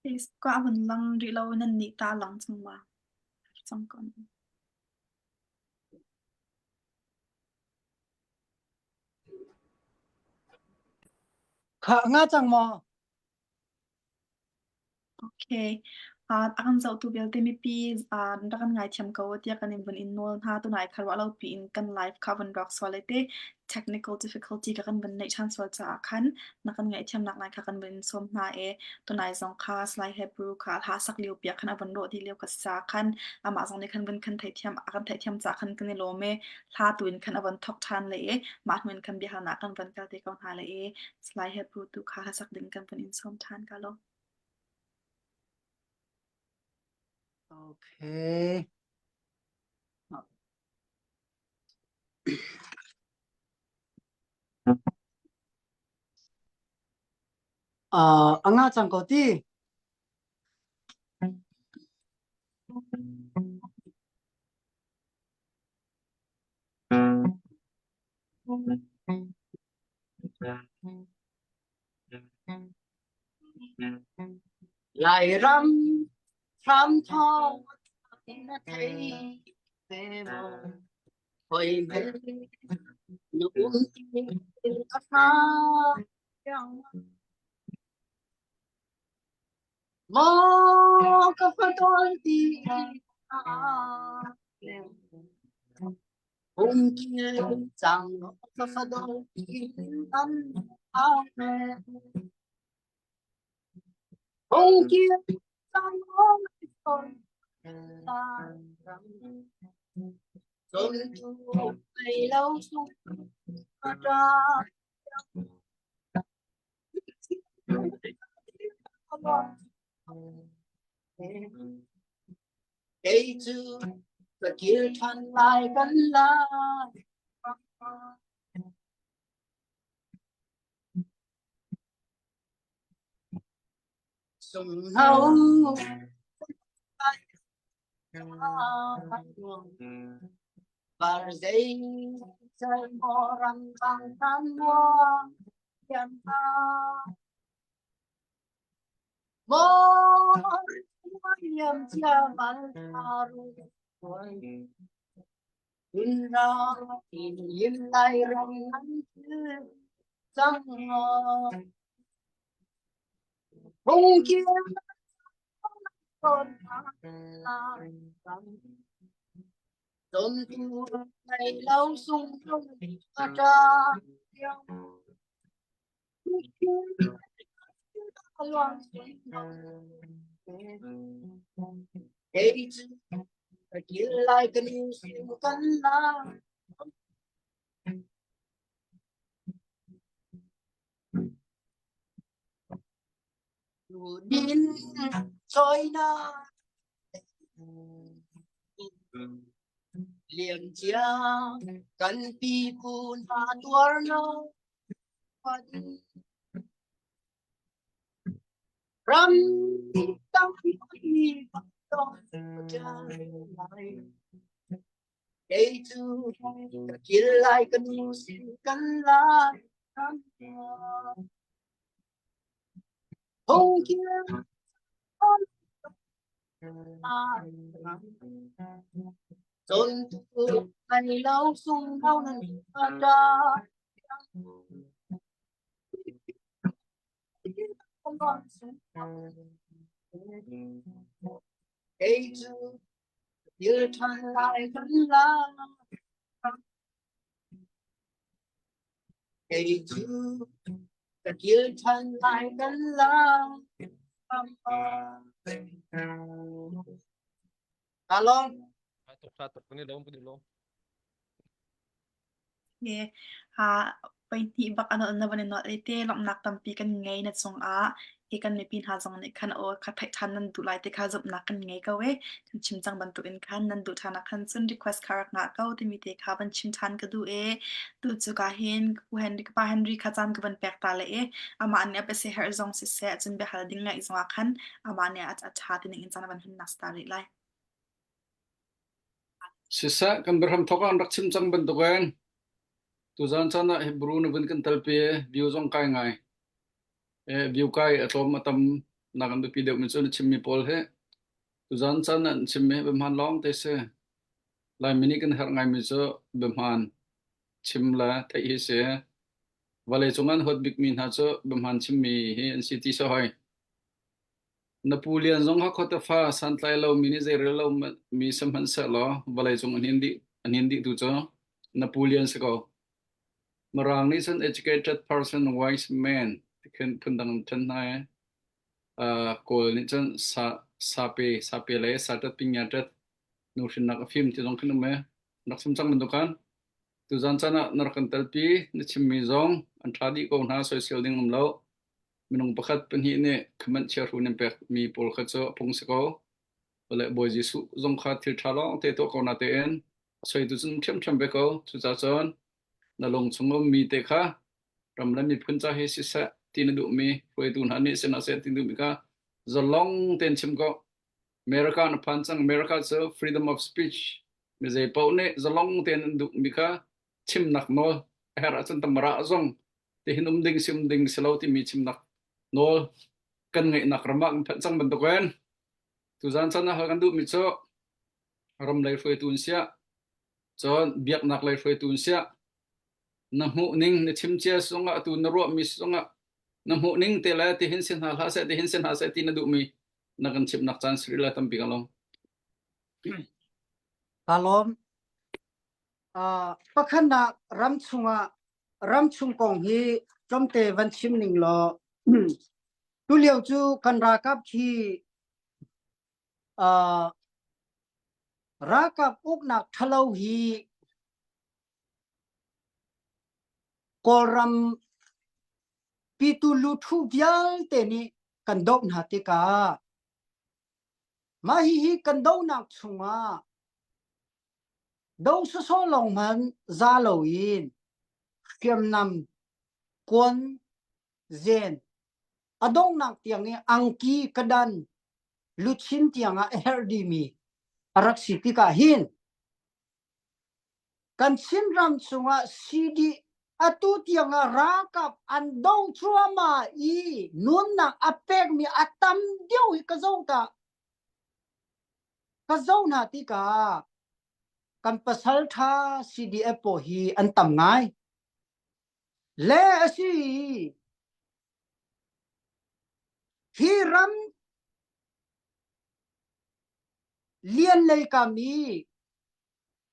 Facebook ah a vun lang rih lo nan nih ta a lang cang ma? Cang ko. Kha nga cang maw? Okay. Uh, a kan zohtu vialte mipi uh, rak kan ngaithiam ko tiah kan in vun in nawl hna tunai kha ruah lo piin kan live kha vun rak sual te technical difficulty ka kan vun neih ṭhan sual caah khan na kan ngaihthiamnak lai kha kan vun in sawm hna i tunai zong kha Salai Hebrew kha hla sak lio piah khan a vun rawh dih lio ka sa khan amah zong nih khan vun kan theihthiam a kan theihthiam caah khan kan i lawm i hla tu in khan a vun thawk ṭhan le i mah hnu in khan biahalnak kan vun kal te ko hna le i Salai Hebrew tu kha hlasak ding kan vun in sawm ṭhan ka lo. Okay. Uh, a nga cang ko ti. Lairam hramthawk na thei ve maw? Hoi hme na um ti a hra Maw ka fatawl ti Hung kil cang ka fadawl ti an au Hung kil cang Cun tu mei lo sung ka ṭa Kei cu ka kir ṭhan lai kan lai. Sungho Var dây chơi mò răng băng tan mò Kiam ta Mò Yam chia mal taru In ra in yin lai rong nan chang Hung kia Tôn tu ngày lâu sung cha Kei cu ka kil lai ka nu kan la Din choi na liam cia kan pipu hna tuarnak ram dang mi kei cu ka kil lai ka nu sin kan lai Hung Cun tu an lo sung lo nan ta. Kei cu thil ṭhan lai kan la. Kei cu ka kil ṭhan lai kan la. Along. Tuk tha tuk kan i lawm kan i lawm. He ha pahnih bak a nolh na van i nolh i te lawmhnak tampi kan ngei na cungah i kan mipi hna zong nih khan aw kha theih ṭhan nan duh lai ti kha zumhnak kan ngei ko e. Kan chim cang bantukin khan nan duh ṭhan ah khan cun request kha rak ngah ko timi te kha van chim ṭhan ka duh e. Tu cu ka hin Pu Henry ka pa Henry kha caan ka van pek ta le e. Amah nih a biasi herh zong siseh cun biahal ding ngaih zongah khan amah nih a ṭha ti ning in caan a van hun nak si ta rih lai. Siseh, kan biahram thawk ah an rak chim cang bantukin tuzaan caan ah Hebrew na vun kan telpi i view zong kai ngai. Eh, view kai a tlawm a tam. Nak an biapi deuhmi cu na chimmi pawl hi tuzan caan ah an chimmi hi biahmaan lawng te si. Laimi nih kan herh ngaimi cu biahmaan chim le theih hi si. Vawleicung an huat bikmi hna cu biahmaan chimmi hi an si ti si hoi. Na pu Lian zong kha khuatefa santlai lomi nih zeirel lomi si hmanhsehlaw vawleicung a hnin dih a hnin dihtu cu na pu Lian si ko. Mirang nih cun educated person, wise man ti khin phundang an ṭhen hna i uh, Kawl nih cun sa sape sape le saṭat pingyaṭat nuhrinnak a fim ti zong khin um e. Rak sim cang bantuk khan tuzan caan ah na rak kan telpi na chimmi zong an ṭha dih ko hna soisel ding um lo. Minung pakhat pahnih nih comment chiahru nan pekmi pawl kha cu a phung si ko. Le Bawi Jesuh zong kha thil ṭha lawng te tuah ko na tein a soitu cun ṭhiamṭhiam ve ko. Cucaah cun na lung chung ummi te kha ram le miphun ca hi siseh ti na duhmi hruaitu hna nih sinah seh ti duhmi kha zalong tein chim ko. America na phan cang. America cu freedom of speech mi zei paoh nih zalong tein an duhmi kha chimnak nawl a herh ahcun tamara zong tihin um ding si um ding si lo timi chimnak nawl kan ngeihnak ram ah kan phanh cang bantukin tuzan chan ah kan duhmi cu ram lei hruaitu in siah cun biaknak lei hruaitu in siah na hmuh ning na chim cia zongah atu na ruahmi zongah na hmuh ning te le tihin si hna hlah seh tihin si hna seh ti na duhmi na kan chimnak caan sri la tampi ka lawm. Ka lawm. Uh, pakhatnak ram chungah ramchung kong hi tlawmte van chim ning law tulio cu kan ralkap khi uh, ralkap uknak ṭhalo hi Kawlram pitu luthu vialte nih kan doh hna tikah mah hihi kan dohnak chungah Do sawsawh lawng hmanh za loin hriamnam kuan zen a donghnak tiang i angki kadan luchin tiangah a herh dihmi a rak si tikah hin kan Chinram chungah CD atu tiangah ralkap an do cuahmah i nunnak a pekmi a tam deuh hi ka zoh ta Ka zoh hna tikah kan pasal ṭha CDF pawl hi an tam ngai. Le a si hi ram lian lei kam i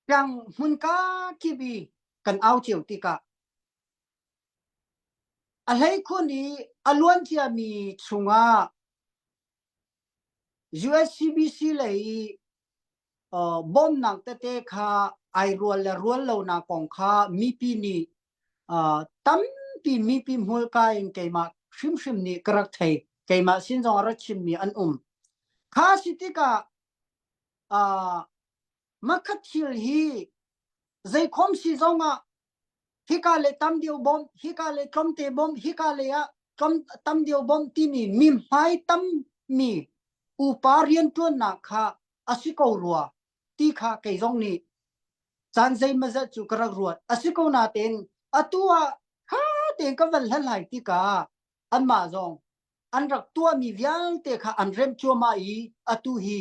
tlang hmunka kip i kan au cio tikah a hleikhun i a luan ciami chungah USCBC lei bawmnak tete kha ai rual le rual lonak kong kha mipi nih tampi mipi hmurka in keimah hrimhrim nih ka rak thei. Keimah sin zong a rak chimmi an um. Kha si tikah makhat thil hi zeikhom si zongah hika le tam deuh bawmh, hika le tlawmte bawmh, hika le ah tlawm tam deuh bawmh timi mi hmai tammi upa rianṭuannak kha a si ko rua ti kha kei zong nih caan zeimazat cu ka rak ruat. A si ko natein atu ah ṭha tein ka van hlathlai tikah anmah zong an rak tuahmi vialte kha an remh cuahmah i atu hi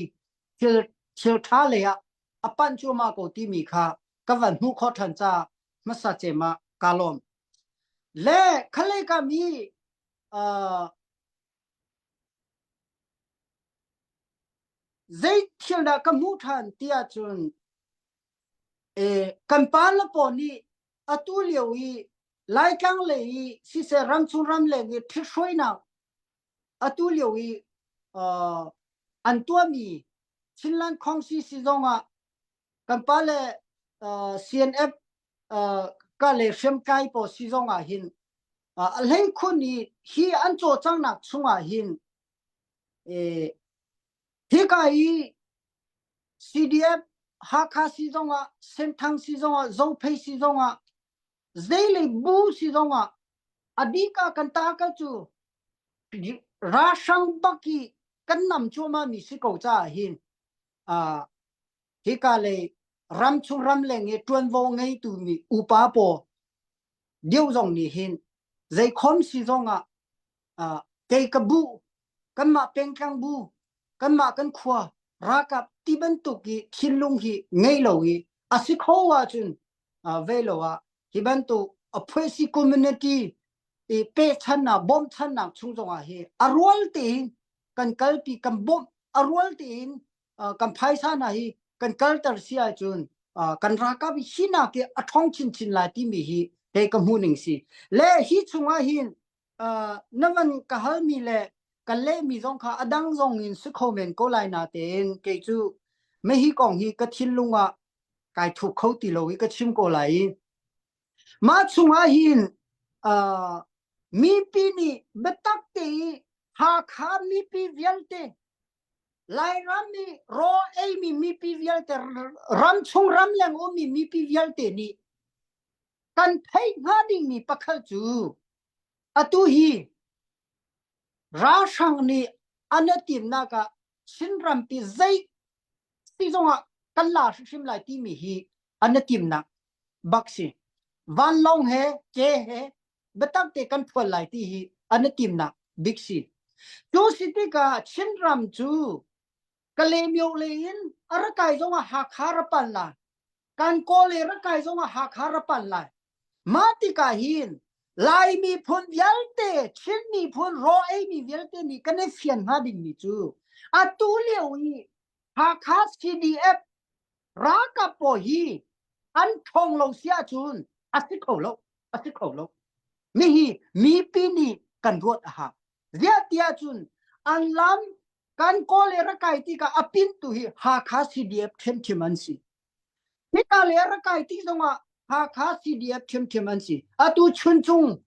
thil thil ṭha lei ah a panh cuahmah ko timi kha ka van hmuh khawh ṭhan caah hmasa cem ah kaa lawm. Le khalei ka mi uh, zei thil dah ka hmuh ṭhan ti ahcun eh, kan pa le pawl nih atu lio i Laitlang lei i siseh ramchung ramleng i ṭhithruainak atu lio i uh, an tuahmi Chinland Khongsi si zongah kan pa le uh, CNF uh, ka le hriamtlai pawl si zongah hin uh, a hleikhun i hi an cawlcanghnak chungah hin eh, hika i CDF Hakha si zongah Senthang si zongah Zophei si zongah zeilei bu si zongah a bik ah kan ta ka cu ralhrang bak i kan nam cuahmah mi si ko caah hin uh, hika lei ramchung ramleng i ṭuanvo ngeitu mi upa pawl deuh zong nih hin zeikhom si zongah uh, kei ka bu ka. kanmah pengtlang bu kanmah kan khua ralkap ti bantuk i thinlung hi ngei lo i a si kho ahcun ve lo ah hi bantuk a phuaisi community i pechannak bawmchannak chung zongah hi a rual tein kan kalpi kan bawmh a rual tein kan phaisa hna hi kan kalter si ahcun kan ralkap hi nak hi a ṭhawng chinchin lai timi hi hei ka hmuh ning si le hi chungah hin na van ka halmi le ka lehmi zong kha a dang zong in si kho men ko lai na tein kei cu mehi kong hi ka thinlung ah kai thup kho ti lo i ka chim ko lai i mah chungah hin uh, mipi nih biatak te i Hakha mipi vialte Lairam i raw eimi mipi vialte ramchung ramleng ummi mipi vialte nih kan theih hnga dingmi pakhat cu atu hi ralhrang nih an i timnak ah Chin rampi zei si zongah kan la hrimhrim lai timi hi an i timnak bak si. Vanlawng he ke he biatak te kan phuan lai ti hi an i timnak bik si. Cu si tikah Chinram cu Kalaymyo lei in a ra kai zongah Hakha ra pan lai. Kan Kawl le ra kai zongah Hakha ra pan lai. Mah tikah hin Lai miphun vialte, Chin miphun raw eimi vialte nih kan i fian hnga dingmi cu atu lio i Hakha CDF ralkap pawl hi an ṭhawng lo si ahcun a si kho lo, a si kho lo. Mihi mipi nih kan ruat a hau. Ziah ti ahcun an lam kan kawl le rakai tikah a pintu hi Hakha CDF ṭhiamṭhiam an si. Hika le rakai ti zongah Hakha CDF ṭhiamṭhiam an si. Atu chuncung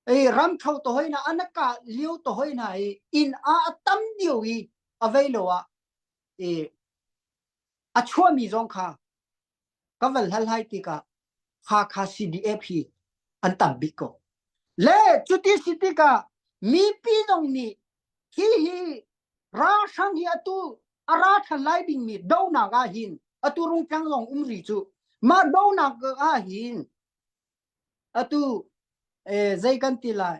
ei ramtho to hoi na anaka lio to hoi na i inn a a tam dio i a vei lo ah i a chuahmi zong kha ka van hlalhai tikah Hakha CDF hi an tam bik ko. Le cuti si tikah mipi zong nih hi hi ralhrang hi atu a ra ṭhan lai dingmi donak ah hin atu rungtlang zong um ri cu mah donak ah hin atu eh, zei kan ti lai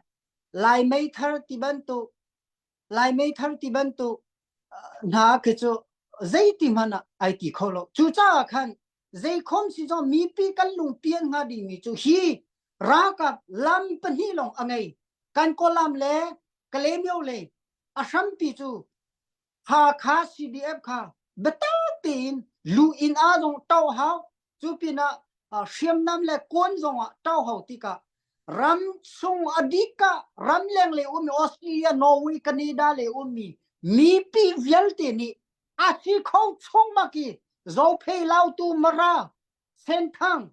lai meithar ti bantuk lai meithar ti bantuk hna khi cu zeiti hmanh ah ai ti kho lo cucaah khan zeikhom si zong mipi kan lungpian hnga dingmi cu hi ralkap lam pahnih lawng a ngei kan kawlam le Kalaymyo le a hrampi cu Hakha CDF kha biatak tein lu inn ah zong to hau cu pinah hriamnam le kawn zong ah to hau tikah ram chung a dika ramleng le ummi Australia Norway Canada le ummi mipi vialte nih a si kho chung maki Zophei Lautu Mara Senthang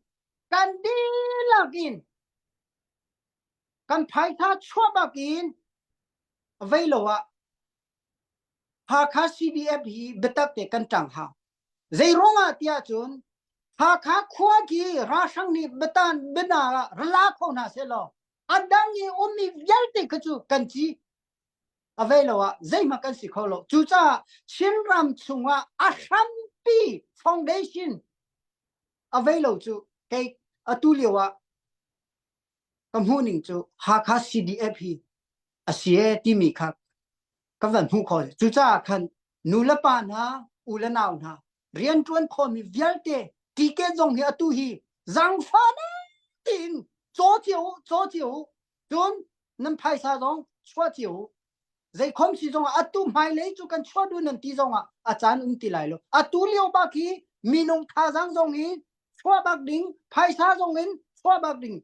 kan dihlak in kan phaisa chuah bak in vei lo ah Hakha CDF hi biatak te kan ṭang hau. Zei ruangah tiah cun Hakha khua khi ralhrang nih biatan bina ah rala kho hna sehlaw a dang i ummi vialte kha cu kan ci a vei lo ah zeihmanh kan si kho lo. Cucaah Chinram chungah a hrampi foundation a vei lo cu kei atu lio ah ka hmuh ning cu Hakha CDF hi a si e timi kha ka van hmuh khawh. Cucaah khan nu le pa hna, u le nau hna, rianṭuan khawhmi vialte ticket zong hi atu hi zaangfah tiin caw cio u, caw cio u. Cun nan phaisa zong chuah cio u. Zeikhom si zongah atu hmailei cu kan chuah duh nan ti zongah a caan um ti lai lo. Atu lio bak hi minung thazaang zong hi chuah bak ding, phaisa zong in chuah bak ding.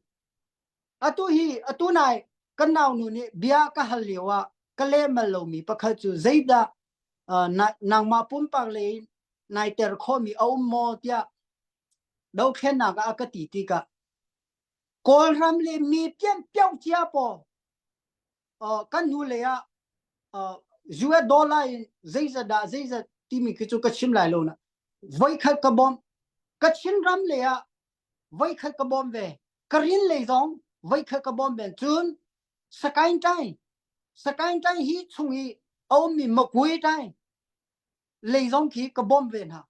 Atu hi atu nai kan nau nu nih bia ka hal lio ah ka leh mal lomi pakhat cu zeidah uh, nangmah pumpak lei nai ter khawhmi a um maw tiah dothlennak ah a ka ti tikah Kawlram le mi pian piau cia paw kan hnu lei ah US dollar in zeizat dah zeizat timi khi cu ka chim lai lo na voikhat ka bawm ka Chin ram lei ah voikhat ka bawm ve ka rin lei zong voikhat ka bawm ve cun Sakaing Tai Sakaing Tai hi chung i a ummi Makui Tai lei zong khi ka bawm ve hna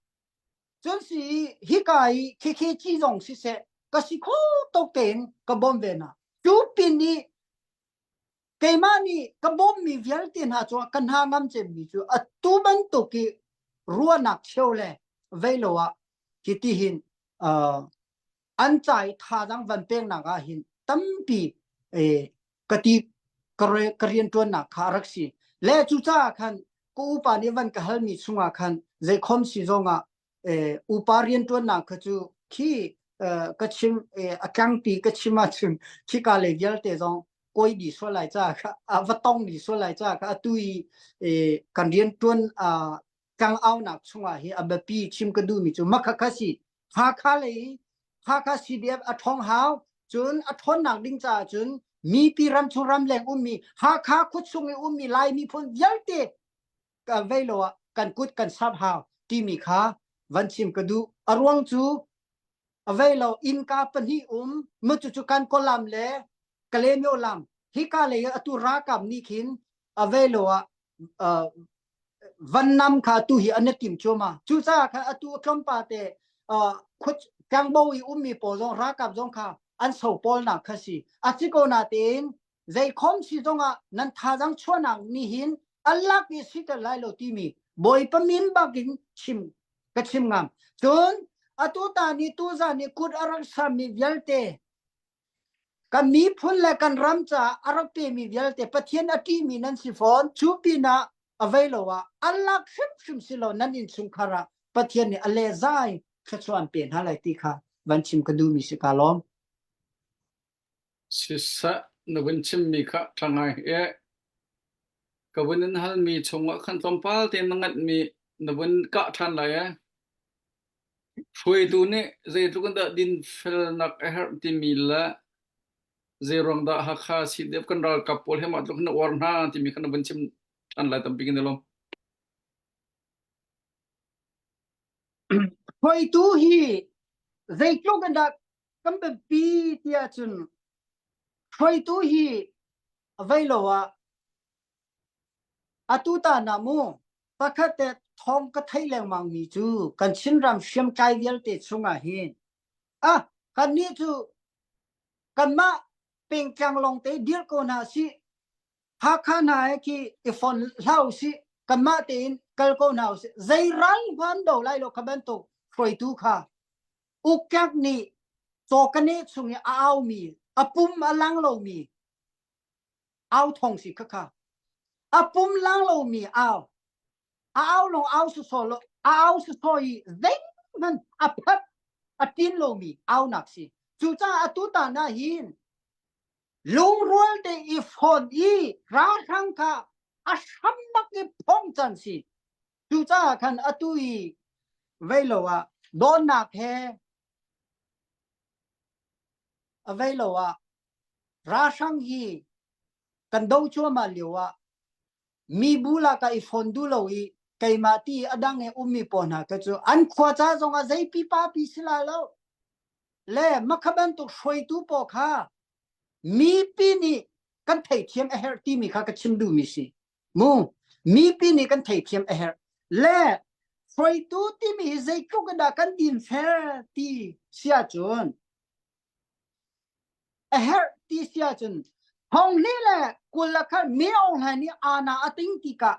cun si hika i KKG zong siseh ka si kho tok tein ka bawm ve hna cu pin i. Keimah nih ka bawmmi vialte hna cungah ka hna ngam cemmi cu atu bantuk i ruahnak cheu le vei lo ah hiti hin uh, an ca i thazaang van peknak ah hin tampi eh, ka ti ka rianṭuannak kha a rak si. Le cucaah khan ka upa nih van ka halmi chungah khan zeikhom si zongah eh, upa rianṭuannak kha cu khi eh, ka chim eh, a tlangpi ka chim ahcun khika lei vialte zong koi dih sual lai caah kha a va tong dih sual lai caah kha atu i eh, kan rianṭuan ah tlang aunak chungah hi a biapi chim ka duhmi cu makha kha si Hakha lei Hakha CDF a ṭhawng hau cun a ṭhawnnak ding caah cun mipi ramchung ramleng ummi Hakha khuachung i ummi Lai miphun vialte vei lo ah kan kut kan sap hau timi kha van chim ka duh. A ruang cu a vei lo innka pahnih um mu cu cu kan kolam le Kalemyo lam hika lei atu ralkap nih khin a vei lo ah uh, vannam kha tu hi an tim cuama cucaah khan atu tlawmpa te uh, khut tlangbo i ummi pawl zong ralkap zong kha an so pawl nak kha si a si ko na tein zeikhom si zongah nan thazang chuahnak nih hin alak i siter lai lo timi bawipa min bakin chim ka chim ngam cun atu ta ni tu zan ni kut a rak sami vialte Kan miphun le kan ram caah a rak pemi vialte Pathian a ṭihmi nan si fawn. Cu pinah a vei lo ah an lak hrimhrim si lo nan innchungkhar ah Pathian nih a lezai thluachuah an pe hna lai ti kha van chim ka duhmi si ka lawm. Siseh na vun chimmi kha ṭha ngai e. Ka vun in halmi chungah khan tlawmpal tein na nganhmi na vun kah ṭhan lai e. Hruaitu nih zeitluk in dah dinfelnak a herh timi le zeiruang dah Hakha CDF kan ralkap pawl he mah tluk hin na uar hna timi kha na vun chim ṭhan lai tampi kan i lawm. Hruaitu hi zeitluk in dah kan biapi tiah cun hruaitu hi vei lo ah Atu tan ah mu pakhat te thawng ka theih lengmang mi cu kan Chinram hriamtlai vialte chungah hin ah kannih cu kanmah pengtlang lawngte dir ko hna sih Hakha hna he khi i fon hlah usih kanmah tein kal ko hna usih zei ral hman do lai lo kha bantuk hruaitu kha uktlak nih cawkane chung i a aumi a pum a lang lomi au thong si khakha a pum lang lomi au a au long au so lo a au so i zeihmanh a phat a tin lomi au nak si cucaah atu ta na hin lungrual te i fon i ralhrang kha a hram bak i phong can si cucaah khan atu i vei lo ah dawnnak he a vei lo ah Ralhrang hi kan do cuahmah lio ah mibu lakah i fawn duh lo i keimah ti a dang i ummi pawl hna kha cu an khua ca zongah zei pipa pi si lai lo. Le makha bantuk hruaitu pawl kha mipi nih kan theithiam a herh timi kha ka chim duhmi si. Mu mipi nih kan theithiam a herh. Le hruaitu timi hi zeitluk in dah kan dinfel ti si ahcun A herh ti si ahcun thonghnih le 20 le khat mi Aung Hlaing nih aana a ting tikah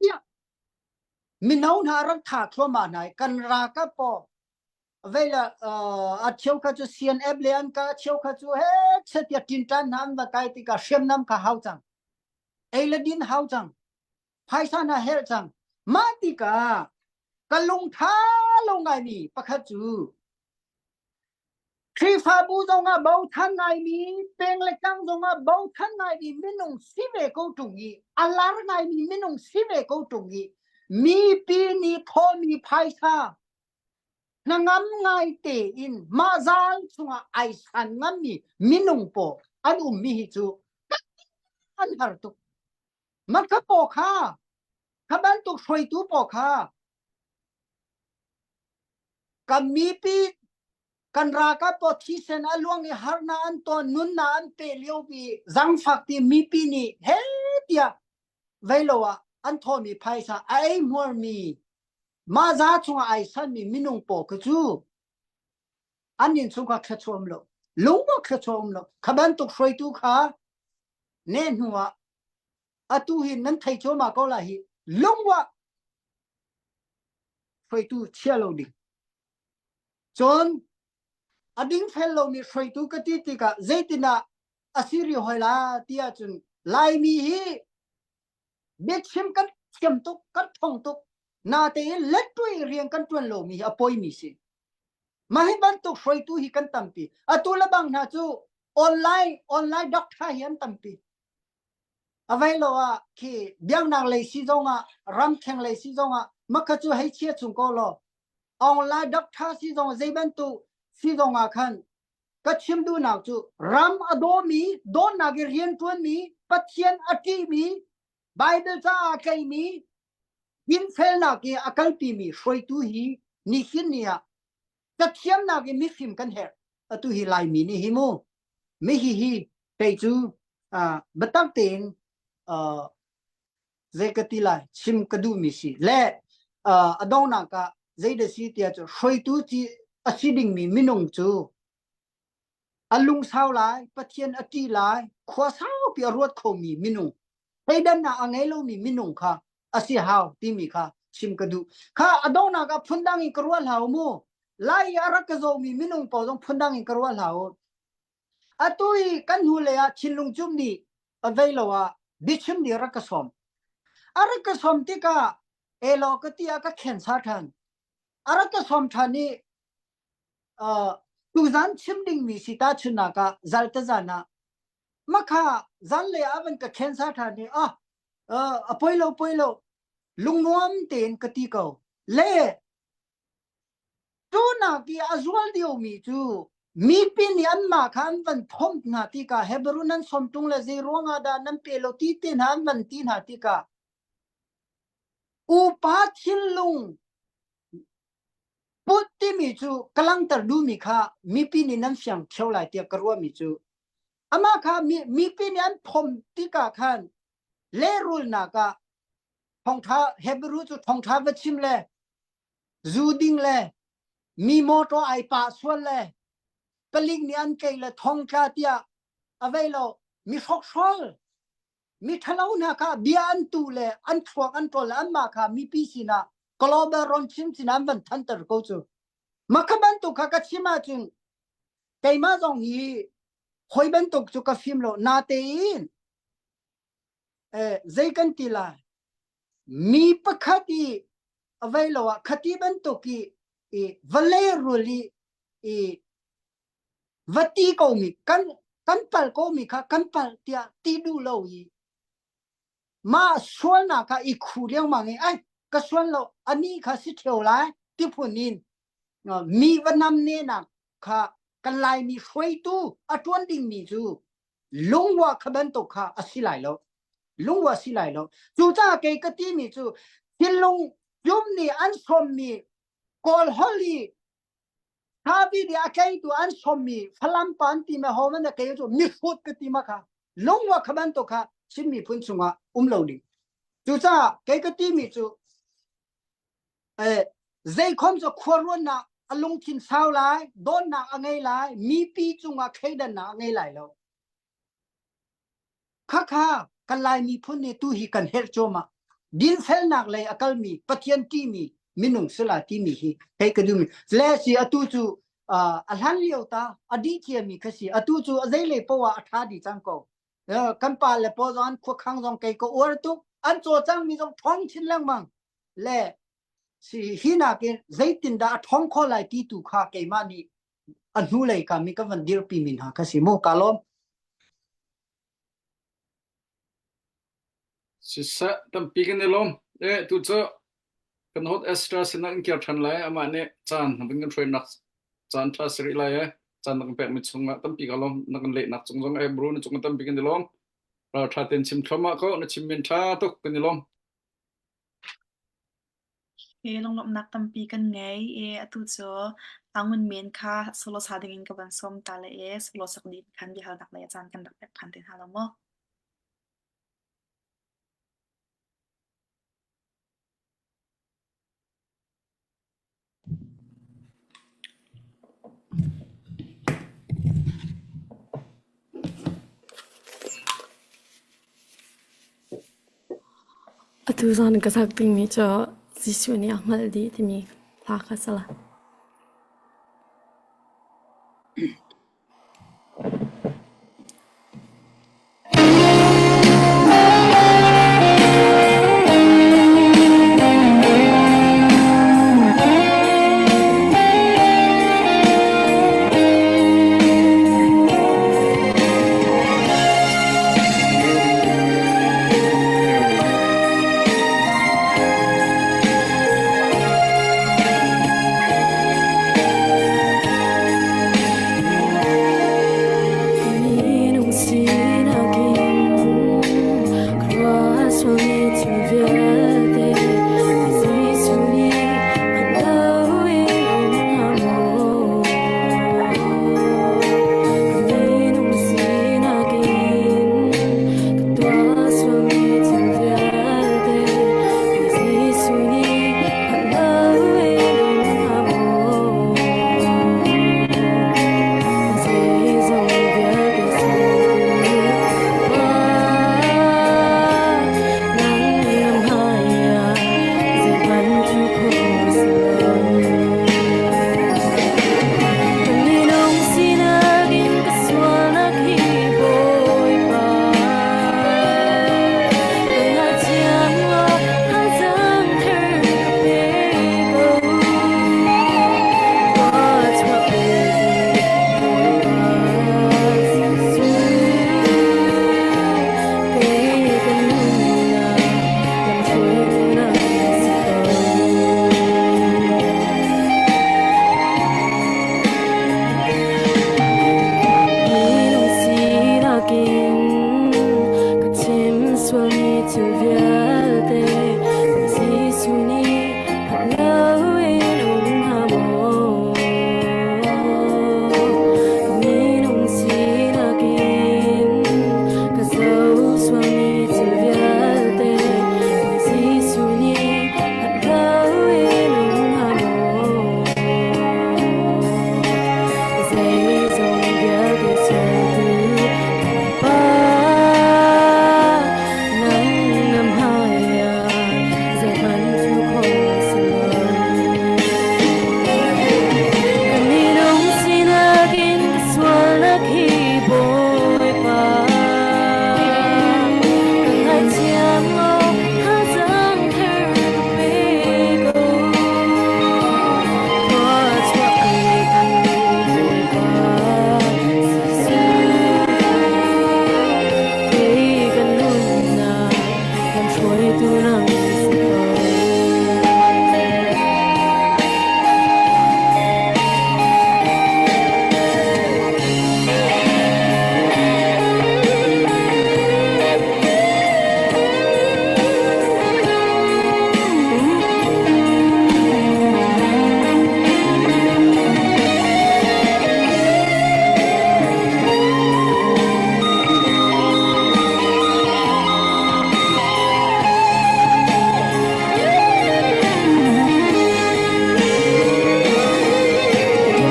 tiah mino hna rak tha thluahmah hna i kan ralkap paw vei le a cheu kha cu CNF le an ka cheu kha cu he tiah ṭinṭan hna an va kai tikah hriamnam kha hau cang ei le din hau cang phaisa na herh cang mah tikah ka lungtha lo ngaimi pakhat cu Khrihfabu zongah bochan ngaimi peng le tlang zongah bochan ngaimi minung si ve ko ṭung i a lar ngaimi minung si ve ko ṭung i mipi nih thawmi phaisa hnangam ngai tein mah zal chungah ai san ngammi minung pawl an ummi hi cu an har tuk Makha paw kha, kha bantuk hruaitu paw kha, kan mipi kan ralkap paw thisen a luang i harnak an ton nunnak an pe lio pi zangfak ti mipi nih he tiah vei lo ah an thawmi phaisa a ei hmuarmi mah za chungah ai sanmi minung paw kha cu an inn chungkhar thluachuam lo. Lungwa thluachuah um lo. Kha bantuk hruaitu kha ne hnu ah atu hi nan thei cuahmah ko lai hi lungwa hruaitu chia lo ding. Cun a dingfel lomi hruaitu ka ti tikah zeitinah a si ri hoi la ti ahcun Laimi hi biachim kan thiam tuk kan thong tuk natein lettuai rian kan tuan lomi hi a poimi si. Mah hi bantuk hruaitu hi kan tampi. Atu le bang hna cu online online doctor hi an tampi. A vei lo ah khi biaknak lei si zong ah ramkheng lei si zong ah makha cu hei chia chung ko law online doctor si zong zei bantuk si zong ah khan ka chim duhnak cu ram a dawmi dawtnak i rian ṭuanmi Pathian a ṭihmi Bible caah a tleimi dinfelnak i a kalpimi hruaitu hi nihin ni ah cathiamnak i mifim kan herh atu hi Laimi nih hi mu mi hi hi kei cu biatak tein zei ka ti lai chim ka duhmi si le a donghnak ah zei da si tiah cu hruaitu ci a si dingmi minung cu a lungsau lai Pathian a ṭih lai khua saupi a ruat khomi minung thleidannak a ngei lomi minung kha a si hau timi kha chim ka duh kha a donghnak ah phundang in ka ruah hlah u mu lai i a rak ka zomi minung pawl zong phundang in ka ruah hlah u Atu i kan hnulei ah thinlung cum nih a vei lo ah biachim nih a rak ka sawm. A rak ka sawm tikah elaw ka ti ah ka khensa ṭhan. A rak ka sawm ṭhan i uh, tuzan chim dingmi si ta chunnak ah zaltazan ah makha zanlei ah van ka khensa ṭhan i ah uh, a poi lo poi lo lungnuam tein ka ti ko. Le Tunak i a zual diomi cu mipi nih anmah kha an van phomh hna tikah Hebru nan sawm ṭung le zei ruangah dah nan pe lo ti te hna an van ti hna tikah upa thinlung put timi cu ka langhter duhmi kha mipi nih nan fiang ṭheo lai tiah ka ruahmi cu amah kha mipi nih an phomh tikah khan lehrulnak ah thongṭha Hebru cu thongṭha va chim le zu ding le mi motor ai pah sual le palik nih an tlaih le thongtla tiah a vei lo mi hrokhrawl mi ṭhalo hna kha bia an tu le an thluak an ṭawl le anmah kha mipi sinah global ron chim sin an van thanter ko cu makha bantuk kha ka chim ahcun keimah zong hi hoi bantuk cu ka fim lo natein eh, zei kan ti lai mi pakhat i a vei lo ah khati bantuk i i vawlei rul i i va ti ko mi kan kan pal ko mi kha kan pal tiah ti duh lo i mah sualnak kha i khu lengmang i ai ka sual lo ani kha si ṭheo lai ti phun in mi va nam ne nak kha kan Laimi hruaitu a ṭuan dingmi cu lungwa kha bantuk kha a si lai lo lungwa si lai lo cucaah kei ka timi cu thinlung tlum nih an sawmmi kawl holh i Thavi nih a tleitu an sawmmi Falam pa an ti ma ho man kei cu mihrut ka ti ma kha lungwa kha bantuk kha Chin miphun chungah um lo ding cucaah kei ka timi cu eh zeikhom cu khuaruannak a lungthin sau lai dawtnak a ngei lai mipi cungah thleidannak a ngei lai lo khakha kan lai miphun nih tu hi kan herh cuahmah dinfelnak lei a kalmi pathian timi minung sila timi hi hei ka duhmi le si atu cu a hlan lio ta a dih ciami kha si atu cu a zeilei poah a tha dih cang ko kan pa le paw zong an khuakhang zong kei ka uar tuk an cawlcang mi zong ṭhawng chin lengmang le si hi nakin zeitindah a ṭhawng kho lai ti tu kha keimah nih a hnulei ka mi ka van dirpi mi hna kha si mu ka lawm Siseh tampi kan i lawm. E tu cu kan hot Esther sinah kan kir ṭhan lai. Amah nih caan na kan hruainak caan ṭha si rih lai e. Caan na kan pekmi chungah tampi ka lawm. Na kan lehnak cung zong e bro na cung tampi kan i lawm. Ralṭha tein chim thluahmah ko. Na chim min ṭha tuk kan i lawm. Hi lunglawmhnak tampi kan ngei i atu cu Angun Men kha solo sa dingin ka van sawm ta le i solo sak dih khan biahalnak lei a caan kan rak pek ṭhan te hna lo maw? Tuzaan ka sak dingmi cu Jesuh nih a hngalh dih timi hla kha a si lai. Minung sinak in khua sualmi thil vialte Jesuh nih a lo in um hnga maw? Minung sinak in ka tuah sualmi thil vialte Jesuh nih a lo in um hnga maw? Zeizong vialte nang na hmaiah zeihmanh cu khawh si lo. Ka minung sinak in ka sualnak hi Bawipa. Ka ngaithiam law thazaang thar ka pe ko. Khua chuah petu Bawipa Jesuh. Kei ka nunnak lamhruaitu na si ko. Minung sinak in ka chim sualmi thil vialte Jesuh nih phan loin um hnga maw? Ka minung sinak in ka zoh sualmi thil vialte Jesuh nih phan loin um hnga maw? Zeizong vialte sertu Pa, nang na hmaiah zeihmanh thu khawh si lo. Ka minung sinak in ka sualnak hi Bawipa, ka ngaithiam law thazaang thar ka pe ko. Khua chuah petu Bawipa Jesuh, kei ka nunnak lamhruaitu nang si ko.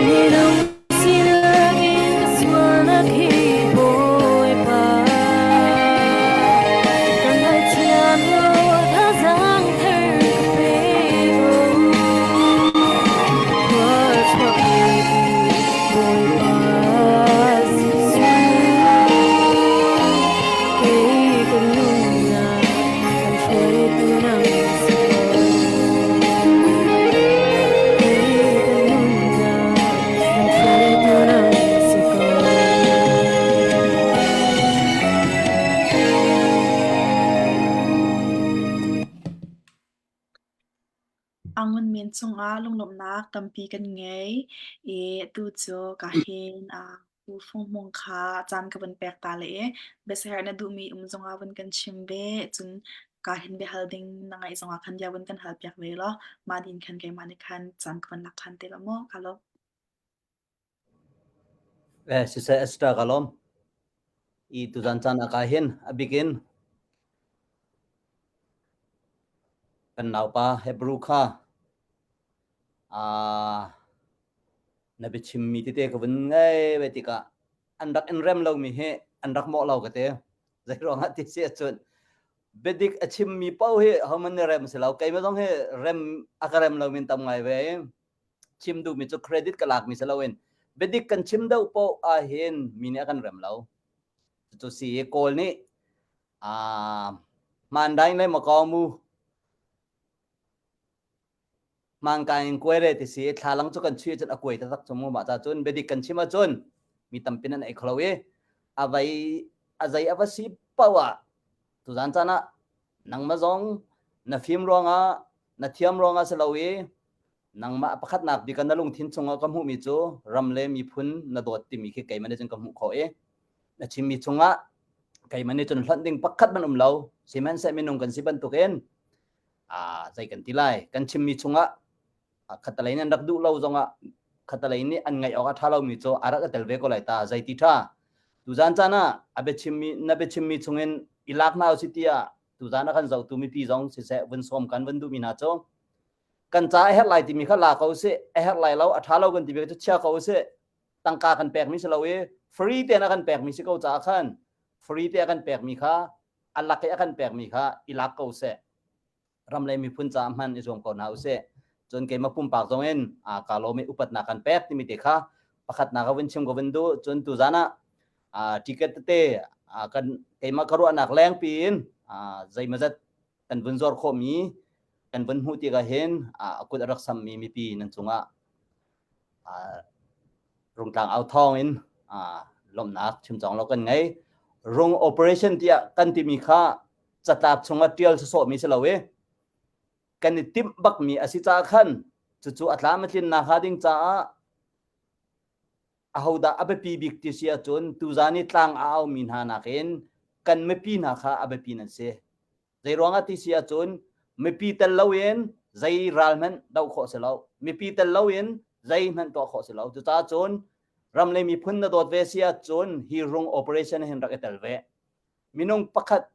Minung sinak in ka sualnak hi Bawipa, ka ngaithiam law thazaang thar ka pe ko. Khua chuah petu Bawipa Jesuh, kei ka nunnak lamhruaitu nang si ko. Kei ka nunnak lamhruaitu nang si ko. Angun men cungah lunglawmhnak tampi kan ngei i atu cu ka hin Pu Fung Hmung kha caan ka vun pek ta le i biasaherh na duhmi um zongah vun kan chim ve. Cun ka hin biahal ding na ngaih zongah khan bia vun kan hal piak ve law mah din khan keimah nih khan caan ka vun lak ṭhan te la maw? Ka lawm. Eh, siseh Esther ka lawm. I tuzan caan ah ka hin a bikin kan naupa Hebrew kha ah na biachimmi tete ka vun ngei ve tikah an rak in rem lomi hi an rak mawh lo ka ti. Zei ruangah ti si ahcun Biadik a chimmi paoh hi hohmanh nih rem si lo. Keimah zong hi rem a ka rem lo min tam ngai ve. Chim duhmi cu credit ka lakmi si loin biadik kan chim deuh paoh ahhin mi nih a kan rem lo. Cucu si i Kawl nih aa hmandaing le makaw mu Mangka in kuai re ti si thlalang cu kan chui cun a kuai taktak cu mu mah ca cun biadik kan chim ahcun mi tampi nan ei kholo i a vai a zei a va si paoh ah tuzan caan ah nangmah zong na fim ruangah na thiam ruangah si lo i nangmah pakhatnak bik ah na lungthin chungah ka hmuhmi cu ram le miphun na dawt timi khi keimah nih cun ka hmuh khawh i na chimmi chungah keimah nih cun hlonh ding pakhat man um lo sihmanhseh minung kan si bantukin zei kan ti lai kan chimmi chungah khatalei nih an rak duh lo zongah khatalei nih an ngaih awk a ṭha lomi cu a rak i tel ve ko lai ta zei ti ṭha tuzan caan ah a biachimmi na biachimmi chungin i lak hna usih tiah tuzan a kan zohtu mipi zong siseh vun sawm kan vun duhmi hna cu kan ca a herh lai timi kha la ko usih a herh lai lo a ṭha lo kan timi cu chia ko usih tangka kan pekmi si lo i free tein a kan pekmi si ko caah khan free te a kan pekmi kha a lak i a kan pekmi kha i lak ko seh ram le miphun caah hman i zuam ko hna usih cun keimah pumpak zong in ka lawm i upatnak kan pek timi te kha pakhatnak ka vun chim ka vun duh cun tuzan ah ticket tete kan keimah ka ruahnak lengpi in zeimazat kan vun zuar khawhmi kan vun hmuh tikah hin a kut a rak sammi mipi nan cungah Rungtlang au thawng in lawmhnak chimcawng lo kan ngei. Rung operation tiah kan timi kha catlap chungah ṭial sawsawhmi si lo i kan i timh bakmi a si caah khan cucu a tlam a tlinnak hnga ding caah ahodah a biapi bik ti si ahcun tuzan i tlang a aumi hna nakin kan mipi hna kha a biapi nan si. Zeiruangah ti si ahcun mipi tel loin zei ral hmanh doh khawh si lo. Mipi tel loin zeihmanh tuah khawh si lo. Cucaah cun ram le miphun na dawt ve si ahcun hi rung operation hin rak i tel ve. Minung pakhat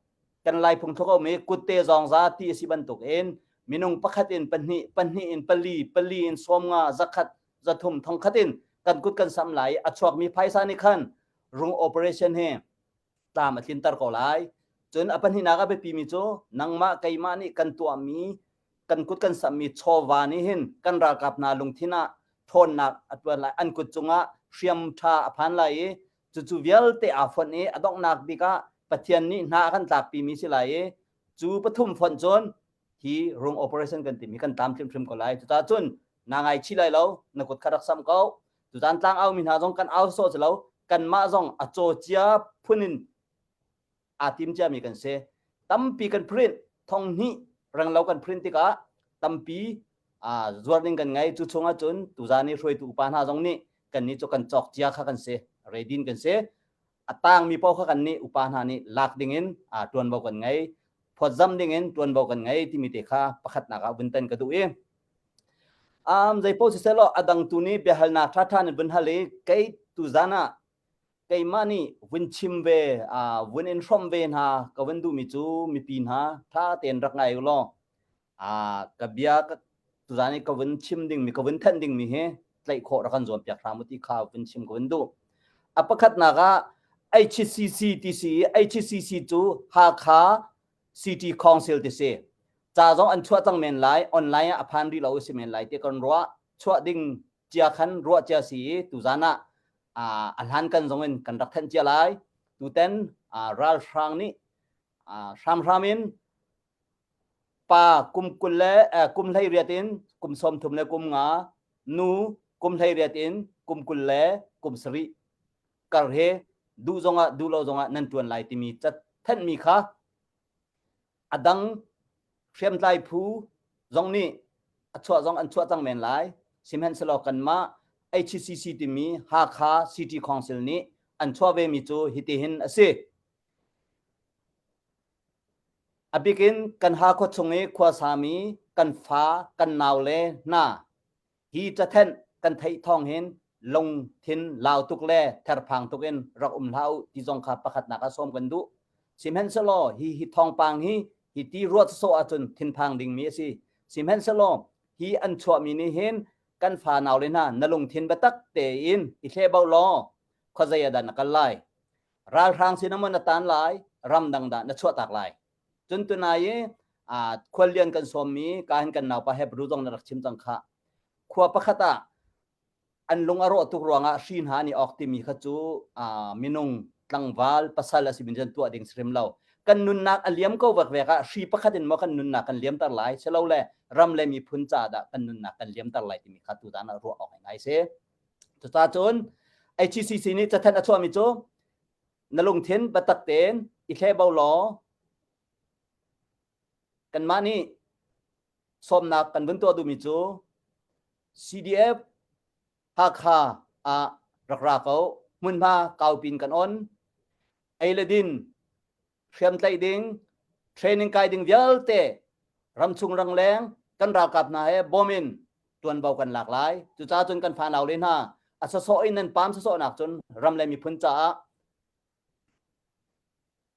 kan Lai phungthluk a um i kutte zawngza ti a si bantuk in minung pakhat in pahnih, pahnih in pali, pali in 50, zakhat, zathum, thongkhat in kan kut kan sam lai i a chuakmi phaisa nih khan rung operation hi tlam a tlinter ko lai. Cun a pahnihnak a biapimi cu nangmah keimah nih kan tuahmi kan kut kan samhmi chawva nih hin kan ralkap hna lungthin ah ṭhawnnak a ṭuan lai. An kut cungah hriam ṭha a phan lai i cucu vialte aa fonh i a donghnak bik ah Pathian nih hna a kan tlakpimi si lai i cu pathum fonh cun hi rung operation kan timi kan tlamtlim hrim ko lai. Cucaah cun naa ngaichih lai lo, na kut kha rak samh ko. Tuzan tlang au mi hna zong kan au sawh si lo, kanmah zong a caw cia phun in aa tim ciami kan si. Tampi kan print, thong hnih renglo kan print tikah tampi aa zuar ding kan ngei. Cu chungah cun tuzan i hruaitu upa hna zong nih kannih cu kan cawk cia kha kan si, ready in kan si. A tangmi paoh kha kannih upa hna nih lak dingin aa ṭuanvo kan ngei. Phawtzam dingin ṭuanvo kan ngei timi te kha pakhatnak ah vun tan ka duh i Um, zei paoh siseh law a dang tu nih biahalnak ṭhaṭha in vun hal i kei tuzan ah keimah nih vun chim ve, uh, vun in hrawmh ve hna ka vun duhmi cu mipi hna ṭha tein rak ngai u law uh, ka bia ka, tuzan i ka vun chim dingmi ka vun thanh dingmi hi tlaih khawh rak kan zuam piak hram u ti kha vun chim ka vun duh. A pakhatnak ah HCC ti si i HCC cu Hakha City Council ti si. Ca zong an chuah cang men lai, online ah a phan rih lo si men lai ti kan ruah. Chuah ding cia khan ruah cia si i tuzan ah a hlan kan zong in kan rak thanh cia lai. Tuten ralhrang nih hramhram in pa kum 20 le kum 18 in kum 33 le kum nga, nu kum 18 in kum 20 le kum 7 kar he duh zongah duh lo zongah nan ṭuan lai timi cathenhmi kha a dang hriamtlai phu zong nih a chuah zong an chuah cang men lai. Sihmanhsehlaw kanmah HCC timi Hakha City Council nih an chuah vemi cu hitihin a si. A bikin kan Hakha chung i khuasami kan fa kan naule hna Hi cathenh kan theih thawng hin lungthin lau tuk le therphang tuk in rak um hlah u ti zong kha pakhatnak ah sawm kan duh. Sihmanhsehlaw hi hi thawngpang hi hi ti ruat sawh ahcun thinphang dingmi a si. Sihmanhsehlaw hi an chuahmi nih hin kan fa naule hna na lungthin biatak tein i thlehbauh law khuazei ah dah na kal lai? Ralhrang sin ah maw na tan lai? Ramdang dah na chuahtak lai? Cun tunai i khuallian kan sawmmi ka hin kan naupa Hebrew zong na rak chim cang khah. Khua pakhat ah an lung a rawh tuk ruangah hri hna an i awk timi kha cu minung tlangval pasal a simi cun tuah ding si hrim lo. Kan nunnak a liam ko vekvek ah hri pakhat in maw kan nunnak kan liamter lai silole ram le miphun caah dah kan nunnak kan liamter lai timi kha tutan ah ruah awk ngai si. Cucaah cun HCCC nih cathanh a chuahmi cu na lungthin biatak tein i thlehbo law kanmah nih sawmnak kan vun tuah duhmi cu CDF Hakha ah rak ra ko hmunhma kaupin kan on ei le din hriamtlaih ding training kai ding vialte ramchung rangleng kan ralkap hna he bawm in tuanvo kan lak lai cucaah cun kan fanau le hna a sawsawh in nan pam sawsawhnak cun ram le miphun caah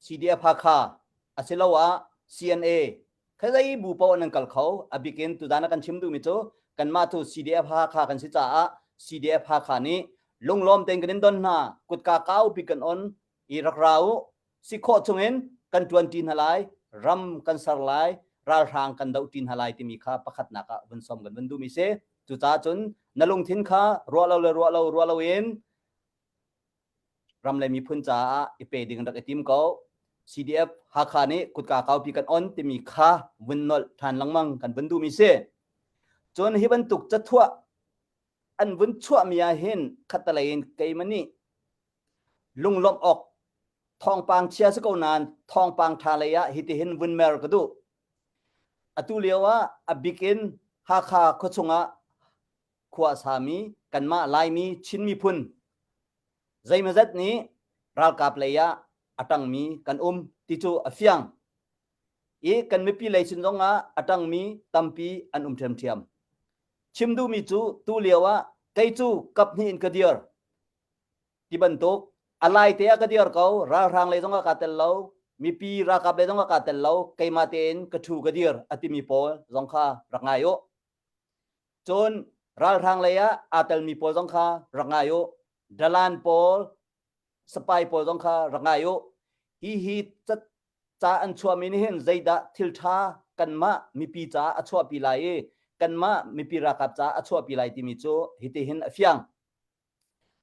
CDF Hakha asiloah CNA khazei bu paoh nan kal kho a bik in tuzan ah kan chim duhmi cu kanmah cu CDF Hakha kan si caah CDF Hakha nih lunglawm tein kan in don hna kutka kaupi kan on i rak ra u si khawh chungin kan ṭuanṭi hna lai ram kan ser lai ralhrang kan dohṭi hna lai timi kha pakhatnak ah vun som kan vun duhmi si cucaah cun na lungthin kha ruah lo le ruah lo ruah loin ram le miphun caah i pe ding rak i tim ko CDF Hakha nih kutka kaupi kan on timi kha vun nolh ṭhan lengmang kan vun duhmi si cun hi bantuk cathuah an vun chuahmi ah hin khattelei in keimah nih Lunglawmh awk thawngpang chia si ko nain thawngpang ṭha lei ah hitihin vun mer ka duh. Atu lio ah a bik in Hakha khuachung ah khua a sami kanmah Laimi Chin miphun zeimawzat nih ralkap lei ah a ṭangmi kan um ti cu a fiang. I kan mipi lei sin zong ah a ṭangmi tampi an um ṭhiamṭhiam. Chim duhmi cu tu lio ah kei cu kap hnih in ka dir. Ti bantuk a lai te ah ka dir ko ralhrang lei zong ah kaa tel lo mipi ralkap lei zong ah kaa tel lo keimah tein ka ṭhu ka dir a timi pawl zong kha rak ngai u cun ralhrang lei ah aa telmi pawl zong kha rak ngai u dalan pawl sapai pawl zong kha rak ngai u hi hi ca an chuahmi nih hin zeidah thil ṭha kanmah mipi caah a chuahpi lai i kanmah mipi ralkap caah a chuahpi lai timi cu hitihin a fiang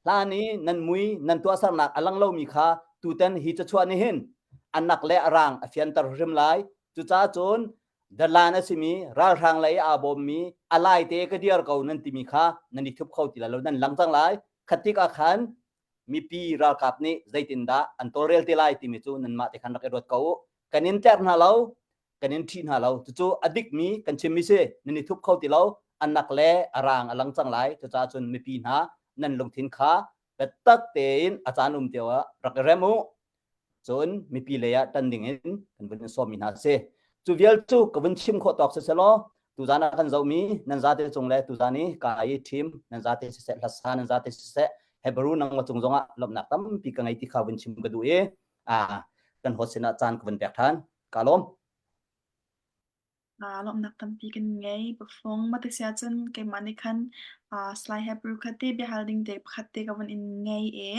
Hlan i nan mui nan tuahsernak a lang lomi kha tutan hi cachuah nih hin a nak le a rang a fianter hrim lai. Cucaah cun dalan a simi ralhrang lei aa bawmmi a lai te ka dir ko nan timi kha nan i thup kho ti lai lo nan lang cang lai. Khat tik ah khan mipi ralkap nih zeitindah an tawlrel te lai timi cu nanmah te khan rak i ruat ko u. Kan in tlerh hna lo, kan in ṭhih hna lo cucu a dikmi kan chimmi si nan i thup kho ti lo a nak le a rang a lang cang lai cucaah cun mipi hna nan lungthin kha biatak tein a caan um tio ah rak i rem u cun mipi lei ah ṭan ding in kan vun in sawmmi hna si cu vial cu ka vun chim khawh tawk siselaw tuzan ah kan zohmi nan zate cung le tuzan i ka i ṭhim nan zate siseh hlasa nan zate siseh Hebrew nangma cung zongah lawmhnak tampi ka ngei ti kha vun chim ka duh i a kan host sinah caan ka vun pek ṭhan Ka lawm. Uh, lawmhnak tampi kan ngei. Pafung mati sia cun keimah nih khan uh, Sly Hebrew kha te biahal ding te pakhat te ka vun in ngei e.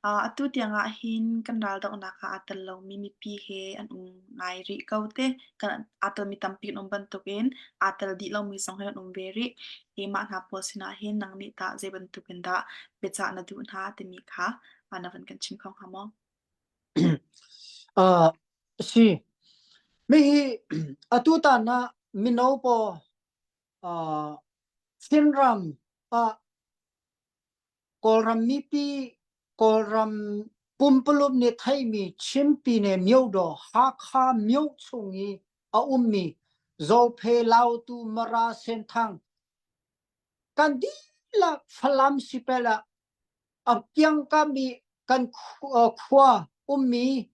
Uh, atu tiang ah hin kan ral dohnak ah aa tel lomi mipi he an um ngai rih ko te. Kan aa telmi tampi an um bantukin aa tel dih lomi zong hi an um ve rih. Keimah hna pawl sinah hin nang nih tah zei bantukin dah biacah na duh hna timi kha uh, na van kan chim kho hnga maw? Uh, si. Mi hi atu tan ah mino paw uh, Chinram ah Kawlram mipi Kawlram pumpulum nih theimi Chinpi ne Myodaw Hakha myo chung i a ummi Zophe Lautu Mara Senthang kan dihlak Falam sipel ah a kiangkam i kan khua ummi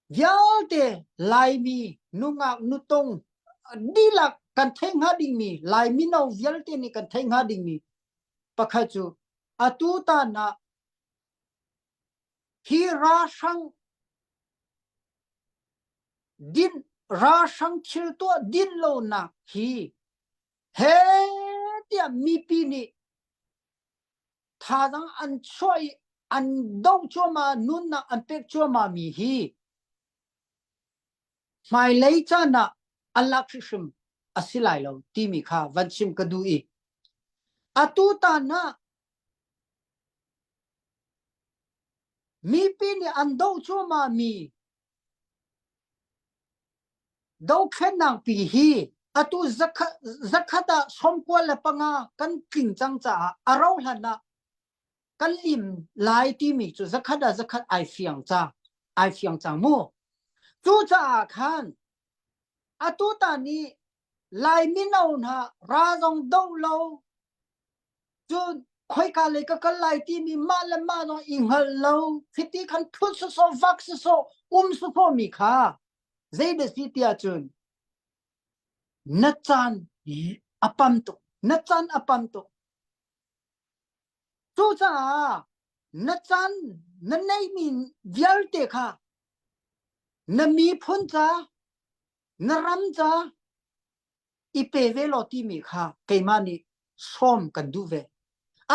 vialte Laimi nungak nutung dihlak kan theih hnga dingmi Lai mino vialte nih kan theih hnga dingmi pakhat cu atu tan ah hi ralhrang din ralhrang thil tuah din lonak hi He tiah mipi nih thazaang an chuah i an doh cuahmah, nunnak an pek cuahmah mi hi. Hmailei caan ah a lak hrimhrim a si lai lo timi kha van chim ka duh i atu tan ah mipi nih an doh cuahmah mi dothlennak pi hi atu zakhat ah 95 kan tling cang caah a rauh hlan ah kan lim lai timi cu zakhat ah zakhat ai fiang cang ai fiang cang mu. Cucaah khan atu ta nih Lai mino hna ra zong do lo cun khoika lei ka kal lai timi mah le mah zong i hngal lo khiti khan thut sawsawh vak sawsawh um sawsawh mi kha zei da si tiah cun na caan a pam tuk na caan a pam tuk. Cucaah na caan na neihmi vialte kha na miphun ca, na ram ca i pe ve law timi kha keimah nih sawm kan duh ve.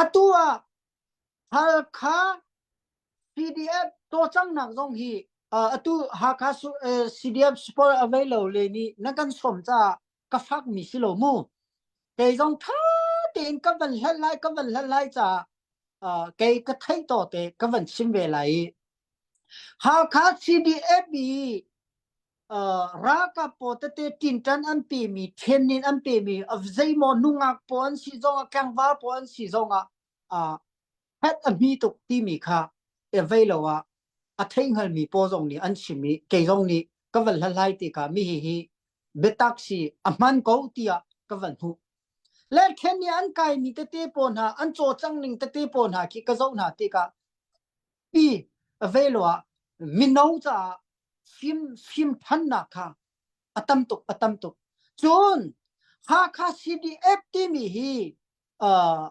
Atu ah Halkha CDF tawcangnak zong hi atu Hakha CDF support a vei lo le nih na kan sawm caah ka fak mi si lo mu. Kei zong tha tein ka van hlat lai ka van hlat lai caah kei ka theih to te ka van chim ve lai i Hakha CDF i ralkap pawl tete tinṭan an pemi training an pemi zeimaw nungak pawl an si zongah tlangval pawl an si zongah het a hmi tuk timi kha vei lo ah a thei hngalmi pawl zong nih an chim i kei zong nih ka van hlathlai tikah mi hi hi biatak si a hman ko tiah ka van hmuh. Le then nih an kaimi tete pawl hna an cawlcangh ning tete pawl hna khi ka zoh hna tikah pi vei lo ah mino caah fim fim thannak kha a tam tuk a tam tuk. Cun Hakha CDF timi hi uh,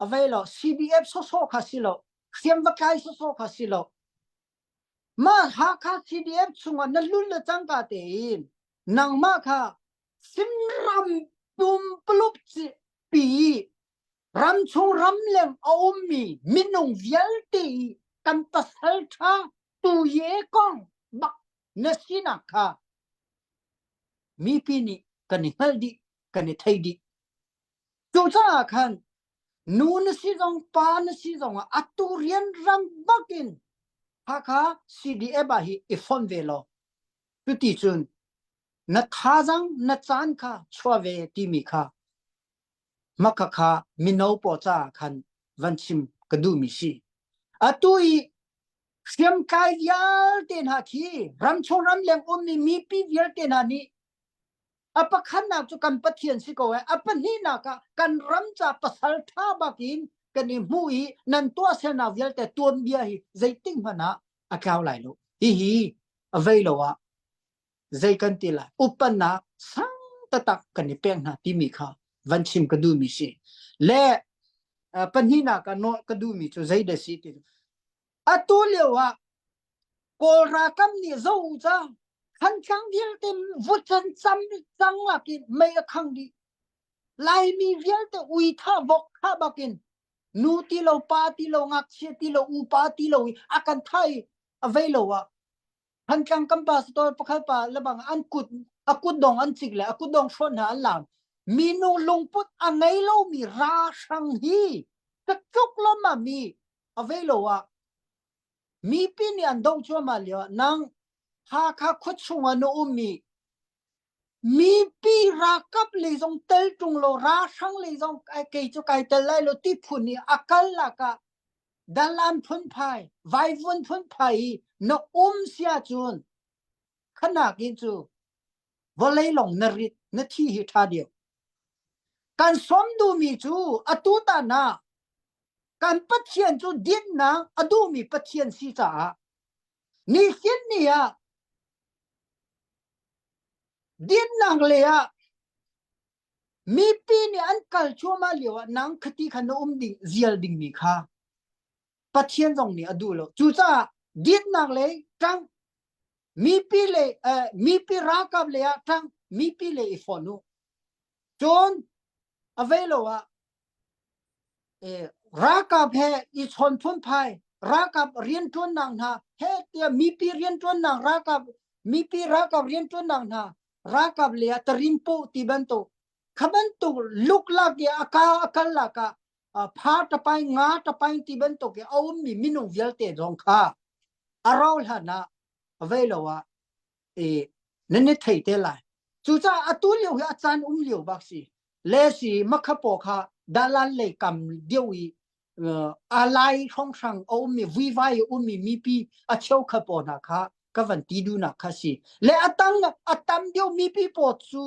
a vei lo CDF sawsawh kha si lo hriam va tlai sawsawh kha si lo mah Hakha CDF chungah na lul le cangka tein nangmah kha Simram pumpuluk pi ramchung ramleng a ummi minung vialte i kan pasal ṭha tu ye kong bak na sinak kha mipi nih kan i hngalh dih kan i thei dih. Cucaah khan nu na si zong pa na si zong ah atu rianrang bakin Hakha CDF ah hi i fonh ve law cuti cun na thazaang na caan kha chuah ve timi kha maka kha mino pawl caah khan van chim ka duhmi si. Atu i hriamtlai vialte hna khi ramchung ramleng ummi mipi vialte hna nih A pakhatnak cu kan Pathian si ko ai. A pahnihnak ah kan ram ca pasal ṭha bakin kan i hmuh i nan tuahsernak vialte tuanbia hi zeitik hmanh ah a tlau lai lo. Hihi a vei lo ah zei kan ti lai upannak sang taktak kan i pek hna timi kha van chim ka duhmi si. Le pahnihnak ah nawh ka duhmi cu zei dah si ti atu lio ah Kawl ralkap nih zo ca Thantlang vialte vucan cam cang lakin mei a khang dih. Laimi vialte ui tha vok tha bakin nu ti lo pa ti lo ngakchia ti lo upa ti lo i a kan thai a vei lo ah Thantlang kan pastor pakhat pa lebang an kut a kut dong an cik le a kut dong hrawn hna an lam minu lungput a ngei lomi ra hrang hi ka tluk lom ah mi a vei lo ah mipi nih an doh cuahmah lio ah nang Hakha khuachung ah na ummi mipi ralkap lei zong tel ṭung lo ralhrang lei zong kei cu kai tel lai lo ti phun i a kal lak ah dalan phunphai vaivun phunphai i na um sia cun khanak in cu vawlei lawng na rit na thi hi ṭha deuh kan sawm duhmi cu atu tan ah Kan Pathian cu dinnak a duhmi Pathian si caah nihin ni ah dinnak lei ah mipi nih an kal cuahmah lio ah nang khati khan na um ding zial dingmi kha Pathian zong nih a duh lo. Cucaah dinnak lei ṭang mipi le uh, mipi ralkap lei ah ṭang mipi lei i fon u. Cun a vei lo ah Ralkap he i chawn phunphai, ralkap rianṭuannak hna he tiah mipi rianṭuannak ralkap. Mipi ralkap rianṭuannak hna ralkap le ah tarin pu ti bantuk kha bantuk luklak i a ka a kal lak ah pha tapai nga tapai ti bantuk i a ummi minung vialte zong kha a rau hlan ah vei lo ah e nan i thei te lai. Cucaah atu lio hi a caan um lio bak si. Le si makhapaw kha dalan lei kam deuh i a lai hrawnghrang a ummi vuivai a ummi mipi a cheukhat pawl hna kha ka van ti duhnak kha si. Le a tang a tam deuh mipi pawl cu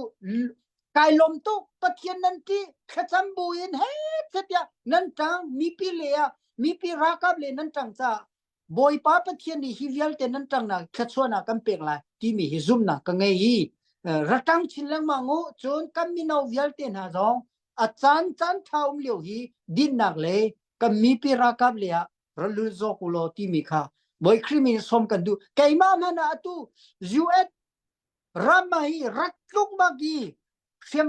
kai lawm tuk Pathian nan ti thlacam bu in he tiah nan tang mipi le ah mipi ralkap le nan tang caah Bawipa Pathian nih hi vialte nan ṭangnak thluachuahnak kan pek lai timi hi zumhnak ka ngei i ra ṭang chin lengmang u cun kan mino vialte hna zong a caan caan ṭha um lio hi dinnak le kan mipi ralkap le ah ra lul zawk u law timi kha Bawi Khrih min sawm kan duh keimah hmanh ah atu US ram ah hi rat tluk bak i hriam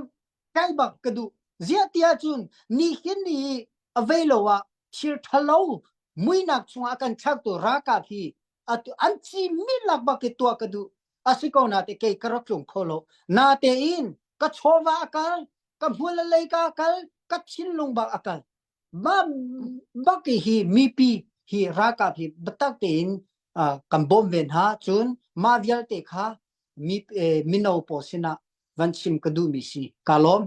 kai bak ka duh ziah ti ahcun nihin ni a vei lo ah thil ṭhalo muinak chungah a kan thlaktu ralkap hi atu an ci mi lak bak i tuah ka duh a si ko na te kei ka rak tlung kho lo na tein ka chawva a kal ka hmul a lei ka kal ka thinlung bak a kal ma bak hi mipi hi ralkap hi biatak tein kan bawm ve hna cun mah vialte kha mi mino pawl sinah van chim ka duhmi si ka lawm.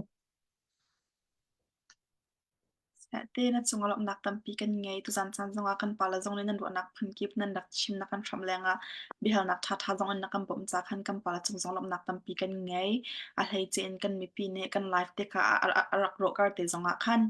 Te na cungah lawmhnak tampi kan ngei. Tuzan caan zongah kan pale zong nih nan ruahnak phunkip nan rak chim na kan hramh lengah biahalnak ṭhaṭha zong in na kan bawmh ca khan kan pale cung zong lawmhnak tampi kan ngei. A hleice in kan mipi nih kan live te kha a, a, a rak rawhkar te zongah khan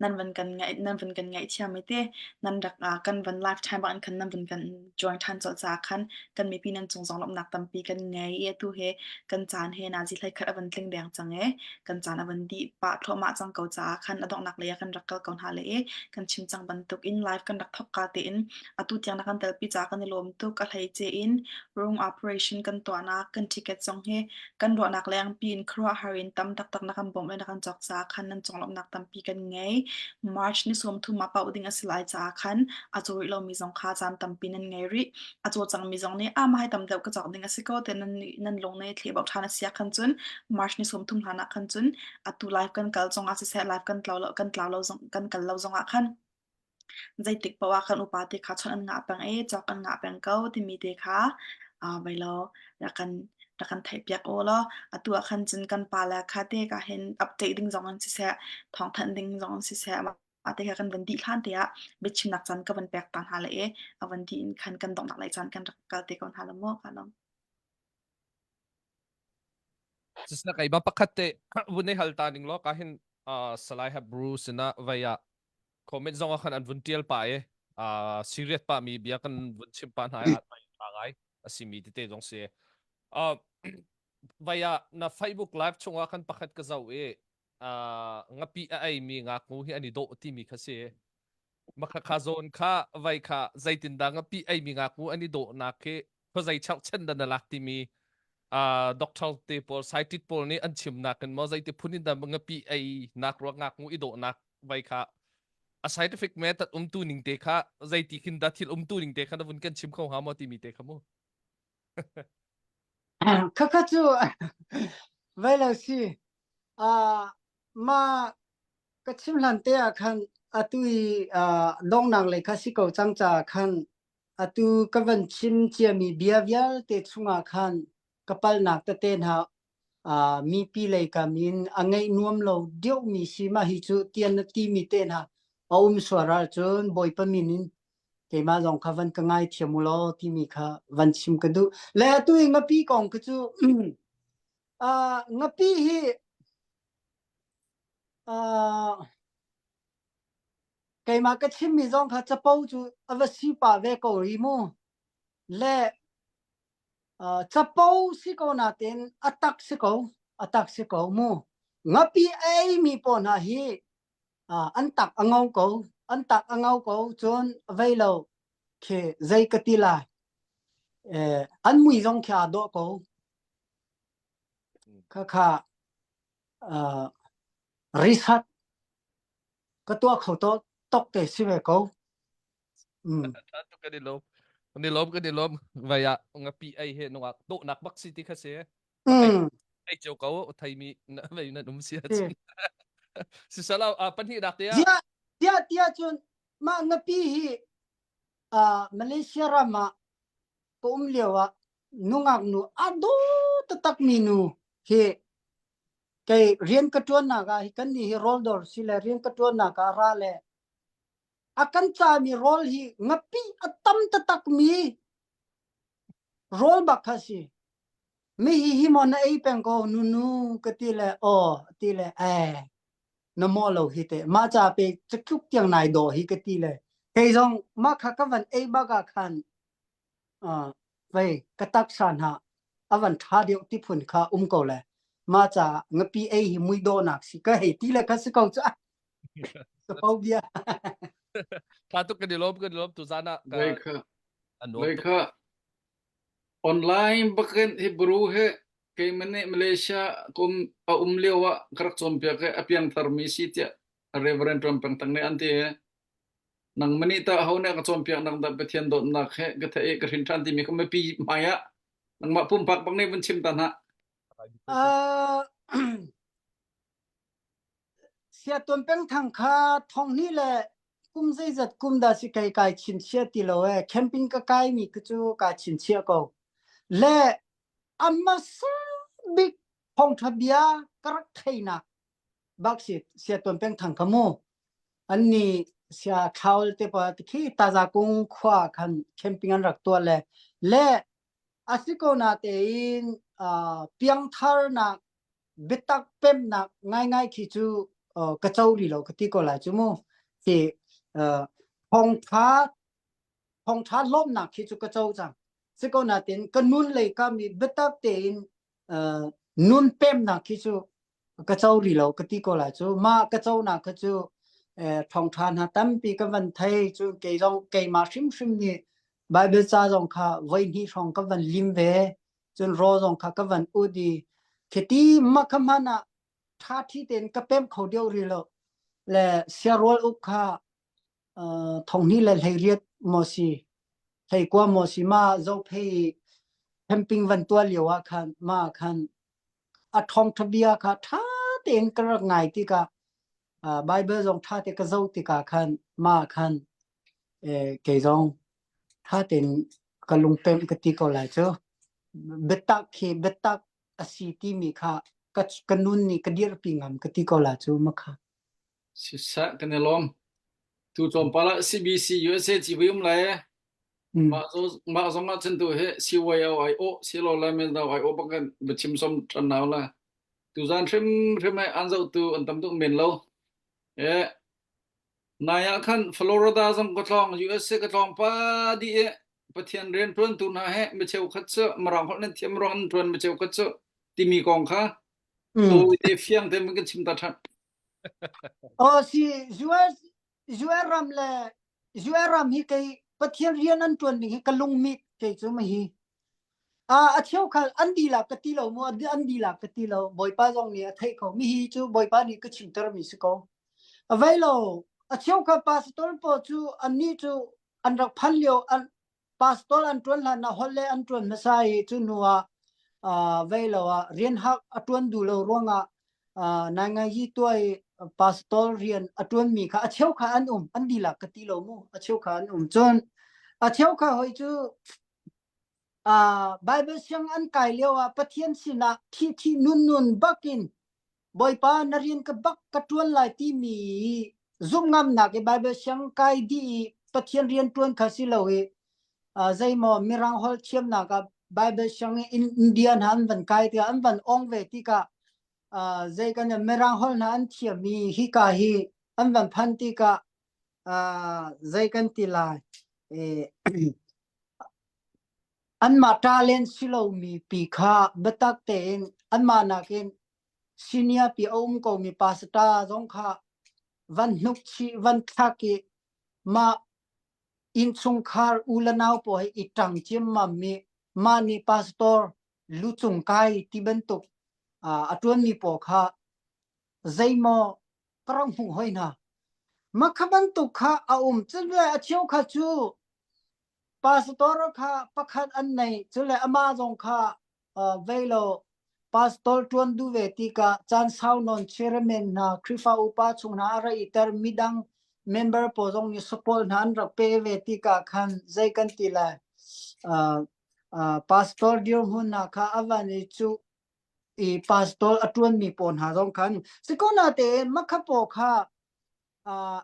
nan van kan ngaih nan van kan ngaihthiam i te nan rak uh, kan van lifetime bang khan nan van kan join ṭhan colh caah khan kan mipi nan cung zong lawmhnak tampi kan ngei i atu he kan caan he nazi hlei khat a van tling deng cang e kan caan a van dih pah thluahmah cang ko caah khan a donghnak lei ah kan rak kal ko hna le e kan chim cang bantuk in live kan rak thok ka tein atu tiang na kan telpi caah kan i lawm tuk a hlei ce in room operation kan tuahnak kan ticket zong hi kan ruahnak lengpi in khuaruahhar in tam taktak na kan bawmh le na kan cawk caah khan nan conglawmhnak tampi kan ngei. March ni 30 ah paoh ding a si lai caah khan a caw rih lomi zong kha caan tampi nan ngei rih. A caw cangmi zong nih ah mah hi tam deuh ka cawk ding a si ko te nan nan lung ne thleh bauh ṭhan a si ah khan cun March ni 30 hlan ah khan cun atu live kan kal zong ah siseh live kan tlau lo kan tlau lo zong kan kal lo zong ah khan Zeitik paoh ah kan upa te kha chawnh an ngah peng i cawk an ngah peng ko timi te kha aa vei law rak kan rak kan theihpiak u law atu ah khan cun kan pale kha te ka hin update ding zong in siseh, thawngthanh ding zong in siseh, mah te kha kan van dih hlan te ah biachimnak caan ka van pek ta hna le i a van dih in khan kan donghnak lei caan kan rak kal te ko hna la mu ka lawm. Sisna kai ba pakhat te vun hal ta ning law ka hin Salai Hebrew sinah vai ah comment zong ah khan an vun tial pa i uh, serious pa mi bia kan vun chim pa hna ah mai tha ngai a si mi tete zong si uh, vai ah na Facebook live chungah khan pakhat ka zau i uh, ngapi a ei mi ngaknu hi an i dawh ti mi kha si makha kha zawn kha vai kha zeitin dah ngapi ei mi ngaknu an i dawh nak khi khuazei cherhchen dah na lak timi uh, doctor te pawl scientist pawl nih an chim nak in maw zeiti phun in dah ngapi ei nak ruak ngaknu i dawh nak vai kha a scientific method umtu ning te kha zeiti khin dah thil umtu ning te kha na vun kan chim kho hnga maw timi te kha mu Khakha cu vai lo si uh, ma ka chim hlan te ah khan atu i uh, donghnak lei kha si ko cang ca khan Atu ka van chim ciami bia vialte chungah khan ka palnak tete hna uh, mipi lei kam in a ngaih nuam lo deuhmi si mah hi cu tian na timi te hna a um sual ahcun Bawipa min in keimah zong kha van ka ngaithiam u law timi kha van chim ka duh. Le atu i ngapi kong kha cu uh, ngapi hi uh, Keimah ka chimmi zong kha capo cu a va si pah ve ko rih mu. Le uh, capo si ko natin a tak si ko, a tak si ko mu. Ngapi a eimi pawl hna hi uh, an tak a ngo ko, an tak a ngo ko, cun vei lo khi zei ka ti lai. Eh, an mui zong khi aa dawh ko. Khakha uh, research ka tuah kho to tok te si ve ko. Mm. Tha tuk kan i lawm. Kan i lawm kan i lawm. Vai ah ngapi ei he nungak dawhnak bak si ti kha si. Mm. Ei cio ko theimi na vei nan um si ahcun. Sisalo pahnihnak te ah. Ziah tiah tiah cun mah ngapi hi uh, Malaysia ram ah ka um lio ah nungak nu a dawh taktak mi nu hi kei rian ka ṭuannak ah hi kan nih hi rawldawr si le rian ka ṭuannak ah ra le a kan cami rawl hi ngapi a tam taktak mi rawl bak kha si mi hi hi maw na ei peng ko nu nu ka ti le aw ti le eh na maw lo hi te mah ca pe catluk tiang nai dawh hi ka ti le kei zong mah kha ka van ei bak ah khan uh, vei ka taksa hna a van ṭha deuh ti phun kha um ko le mah ca ngapi ei hi mui dawhnak si ka hei ti le kha si ko cu ka bia Tha tuk kan i lawm kan i lawm tu zan ah Vei kha an nuam vei tuk. kha online bakin Hebrew he keimah nih Malaysia kum a um lio ah ka rak cawnpiak i a piangthar mi si tiah Reverend Tuan Peng Tang nih an ti i nangmah nih tah aho nih a ka cawnpiak nang dah Pathian dawtnak he ka theih i ka hrin ṭhan timi kha mipi hmai ah nangmah pumpak bak nih vun chim ta hna. Uh, Sia Tuan Peng Thang kha thong hnih le kum zeizat kum dah si kei kai chinchiah ti lo ee camping ka kai mi ka cu ka chinchiah ko le a hmasa bik thawngṭha bia ka rak theinak bak si sia Tuan Peng Thang kha mu an ni sia thlaul te pa khi taza kung khua khan camping an rak tuah le le a si ko na tein uh, piangtharnak biatak pemnak ngaingai khi cu uh, ka co rih lo ka ti ko lai cu mu ti uh, thawngtha thawngtha lawmnak khi cu ka co cang si ko natin ka nun lei ka mi biatak tein uh, nun pemnak khi cu ka co rih lo ka ti ko lai cu ma ka co nak kha cu eh, thawngtha hna tampi ka van thei cu kei zong keimah hrimhrim nih Bible ca zong kha voi hnih hrawng ka van lim ve cun raw zong kha ka van ut i khiti ma kha hman ah ṭha thi tein ka pem kho deuh rih lo le siarual uk kha thonghnih le 18 maw si 19 maw si ma zophei camping van tuah lio ah khan ma khan a thawngṭha bia kha ṭha tein ka rak ngai tikah Bible zong ṭha te ka zoh tikah khan ma khan kei zong ṭha tein ka lungpemh ka ti ko lai cu. Biatak khi biatak a si timi kha ka, ka nun nih ka dirpi ngam ka ti ko lai cu ma kha. Siseh kan i lawm. Tu tlawmpal ah CBC USA civui um lai. Mm. Mah zo mah zong ah cun tu hi CYO ai awh silo lai men do ai awh bak kan biachim som ṭhan nau la. Tuzan hrim hrim ai an zohtu an tam tuk men lo. Eh Nai ah khan Florida zong ka tlawng, USA ka tlawng pa dih i Pathian rian ṭuantu hna he mi cheukhat cu Mirang holh nan thiam ruang an ṭuan mi cheukhat cu timi kong kha Mm. tawi te fiang te kan chim ta ṭhan. Oh si US US ram le US ram hi kei Pathian rian an ṭuan ding hi ka lungmit kei cu ma hi. A cheukhat an dihlak ka ti lo mu an dihlak ka ti lo Bawipa zong nih a theih ko mi hi cu Bawipa nih ka chimter mi si ko. A vei lo. A cheukhat pastor pawl cu annih cu an rak phan lio an pastor an ṭuan hlan ah holh le an ṭuan hmasa i cu hnu ah uh, vei lo ah rian hak a ṭuan duh lo ruangah uh, naingayi tuah i pastor rian a ṭuanmi kha a cheukhat an um an dihlak ka ti lo mu a cheukhat an um cun a cheukhat hoi cu uh, Bible siang an kai lio ah Pathian sinah thi thi nun nun bakin Bawipa na rian ka bak ka ṭuan lai timi zumh ngamnak i Bible siang kai dih i Pathian rian ṭuan kha si lo i uh, zeimaw Mirang holh thiamnak ah Bible siang i India hna an van kai tikah an van ong ve tikah uh, zei kan Mirang holh hna an thiam i hika hi an van phan tikah uh, zei kan ti lai eh, anmah talent si lomi pi kha biatak tein anmah nakin senior pi a um komi pastor zong kha van hnuk chih van thlak i mah innchungkhar u le nau pawl he i ṭang ciammam mi mah nih pastor lucung kai ti bantuk a ṭuanmi pawl kha zeimaw ka rak hmuh hoi hna. Mah kha bantuk kha a um. Cun le a cheu kha cu. Pastor kha pakhat an nei cule amah zong kha uh, vei lo pastor ṭuan duh ve tikah caan sau nawn chairman hna Khrihfa upa chung hna a ra iter midang member pawl zong nih support hna an rak pe ve tikah khan zei kan ti lai uh, uh, pastor dirhmun hna kha a van i cu i pastor a ṭuanmi pawl hna zong khan sikona tein makha paw kha uh,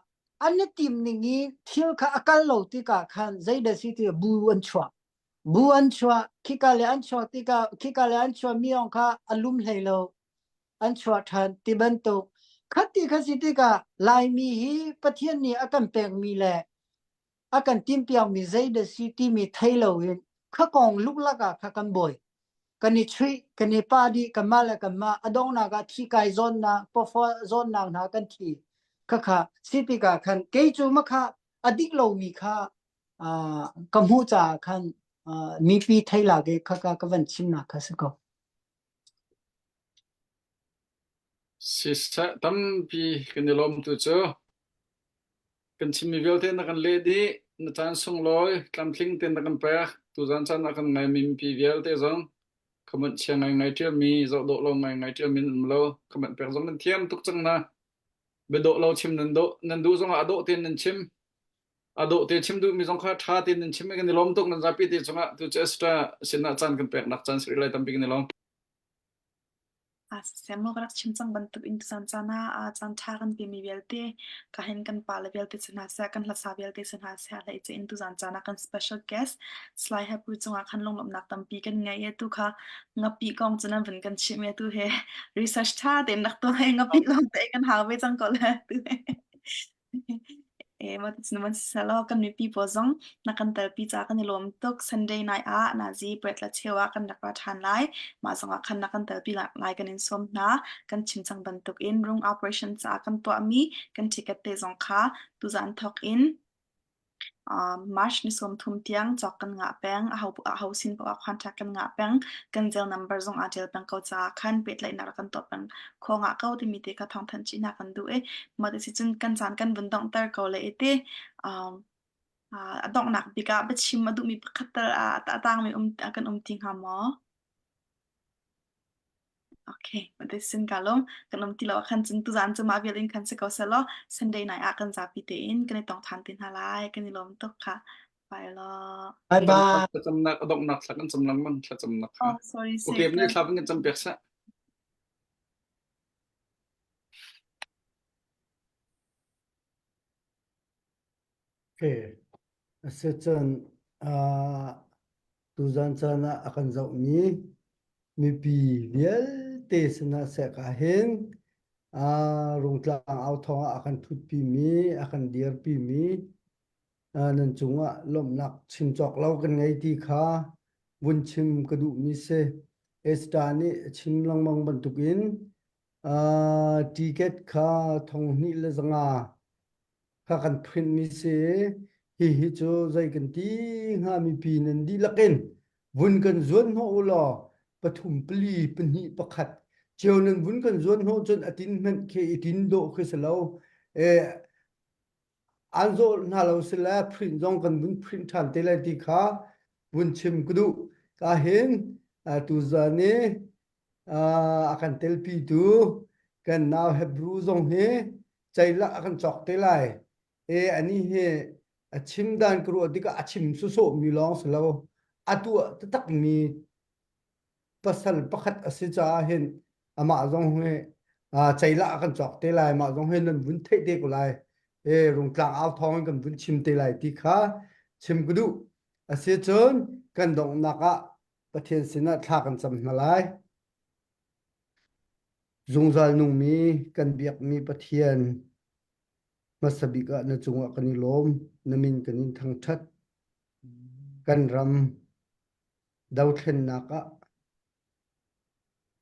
an i tim ning i thil kha a kal lo tikah khan zeidah si ti bu an chuah bu an chuah khika le an chuah tikah khika le an chuah mi ong kha a lum hlei lo an chuah ṭhan ti bantuk khati kha si tikah Laimi hi Pathian nih a kan pekmi le a kan timpiakmi zeidah si timi thei loin kha kong luklak ah kha kan bawi kan i chuih kan i pa dih kanmah le kanmah a donghnak ah thi kai zawnnak pawfaw zawnnak hna kan thi khakha si tikah khan kei cu makha a dik lomi kha uh, ka hmuh caah khan uh, mipi thei lak i khaka ka van chimnak kha si ko. Siseh tampi kan i lawm tu cu. Kan chimmi vialte na kan leh dih. Na caan sunglawi tlamtling tein na kan pek. Tuzaan caan ah kan ngaimi mipi vialte zong comment chia ngaingai ṭialmi, zoh dawh lo ngaingai ṭialmi nan um lo. Comment pek zong nan thiam tuk cang na. Biadawh lo chim nan dawh, nan duh zongah a dawh tein nan chim. A dawh te chim duhmi zong kha ṭha tein nan chim i kan i lawm tuk nan zapi te cungah tu cu Esther sinah caan kan peknak caan si rih lai tampi kan i lawm. Siseh maw ka rak chim cang bantuk in tuzaan caan ah caan ṭha kan pemi vialte ka hin kan pale vialte si hna seh, kan hlasa vialte si hna seh, hleice in tuzaan caan ah kan special guest Salai Hapu cungah khan lunglawmhnak tampi kan ngei i tu kha ngapih kong cu nan vun kan chimh i atu he research ṭha tein rak tuah i ngapih lawng te kan hau ve cang ko le tu he. Sihmanhsehlaw kan mipi pawl zong na kan telpi caah kan i lawm tuk. Sunday night ah nazi pret le cheu ah kan rak ra ṭhan lai. Mah zongah khan na kan telpi lai kan in sawm hna. Kan chim cang bantukin rung operation caah kan tuahmi kan ticket te zong kha tuzaan thawk in March ni 30 tiang cawk kan ngah peng. Aho aho sin paoh ah contact kan ngah peng. Kan zel number zong aa ṭial peng ko caah khan pehtlaihnak rak kan tuah peng. Khua ngah ko timi te kha thawngthanh chih hna kan duh i mah ti si cun kan caan kan vun donghter ko le i ti. Um, a donghnak bik ah biachim a duhmi pakhat tal a tangmi um kan um ti hnga maw? Okay, sin ka lawm. Kan um ti lo khan cun tuzaan cu mah vial in khan si ko selaw Sunday night ah kan zapi tein kan i tong ṭhan te hna lai. Kan i lawm tuk kha. Bye law. Bye bye. Thlacamnak a donghnak thla kan cam lengmang thlacamnak kha. Oh, sorry. Okay, ni thla kan cam piak seh. Okay. Asicun uh, tuzan caan ah a kan zohmi mipi vialte sinah seh ka hin uh, Rungtlang au thawng ah a kan thutpimi, a kan dirpimi uh, nan cungah lawmhnak chim cawk lo kan ngei ti kha vun chim ka duhmi si. Esther nih a chim lengmang bantukin uh, ticket kha thong hnih le zanga kha kan print mi si hihi cu zei kan ti hnga mipi nan dihlak in vun kan zuan hnawh u law pathum pali pahnih pakhat cio nan vun kan zuan hnawh cun a tin hmanh khi i tin dawh khi si lo e an zawh hna lo si le print zong kan vun print ṭhan te lai ti kha vun chim ka duh ka hin tuzan i a kan telpitu kan nau Hebrew zong hi ceilak a kan cawk te lai. E ani hi a chim dan ka ruah tikah a chim sawsawh mi lawng si lo a tuah taktak mi pasal pakhat a si caah hin amah zong hi ceilak a kan cawk te lai mah zong hi nan vun theih te ko lai e rungtlang au thawng in kan vun chim te lai ti kha chim ka duh a si cun kan donghnak ah Pathian sinah thla kan cam hna lai. Zungzal nungmi kan biakmi Pathian hmasa bik ah na cungah kan i lawm, na min kan in thangṭhat. Kan ram dothlennak ah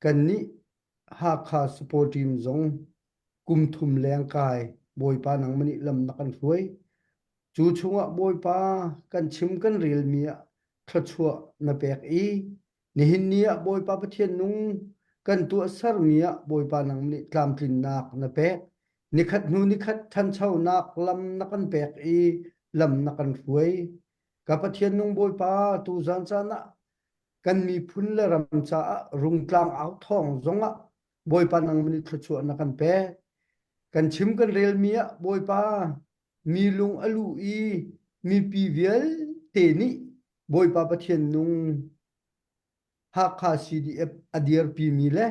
kannih Hakha support team zong kum thum leng kai Bawipa nangmah nih lam na kan hruai. Cu chungah Bawipa kan chim kan relmi ah thluachuah na pek i nihin ni ah Bawipa Pathian nung kan tuahsermi ah Bawipa nang nih tlamtlinnak na pek. Nikhat hnu nikhat ṭhanchonak lam na kan pek i lam na kan hruai. Ka Pathian nung Bawipa, tuzan caan ah kan miphun le ram caah rungtlang au thawng zongah Bawipa nangmah nih thluachuah na kan pek. Kan chim kan relmi ah Bawipa mi lung a luh i mipi vialte nih Bawipa Pathian nung Hakha CDF a dirpimi le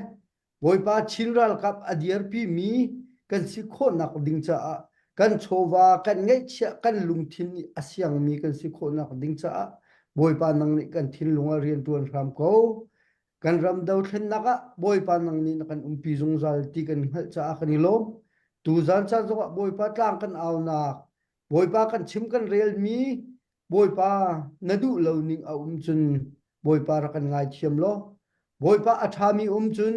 Bawipa Chin ralkap a dirpimi kan si khawhnak ding caah kan chawva kan ngeihchiah kan lungthin nih a siangmi kan si khawhnak ding caah Bawipa nang nih kan thinlung ah rianṭuan hram ko. Kan ram dothlennak ah Bawipa nang nih na kan umpi zungzal ti kan hngalh caah kan i lawm. Tuzan caan zongah Bawipa tlang kan aunak, Bawipa kan chim kan relmi Bawipa na duh lo ning a um cun Bawipa rak kan ngaithiam law Bawipa a ṭhami um cun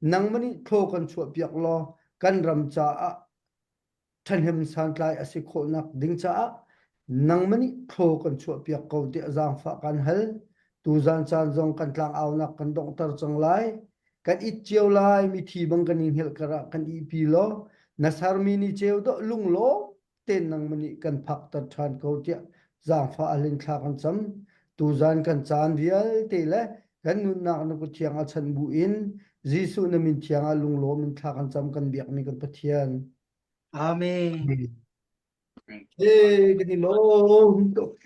nangmah nih thlaw kan chuahpiak law kan ram caah ṭhahnem santlai a si khawhnak ding caah nangmah nih thlaw kan chuahpiak ko tiah zaangfah kan hal. Tuzan caan zong kan tlangaunak kan donghter cang lai. Kan it cio lai mithi bang kan i hngelh karah kan ihpi law na sermi ni ceu dawh lunglawm ten nangmah nih kan phakter ṭhan ko tiah zaangfah a thla kan cam. Tuzan kan caan vialte le kan nunnak na kut thiang ah chanh bu in Jesuh na min thiang ah lunglawm in thla kan cam kan biakmi kan Pathian. Amen. Hey, kan i lawm tuk.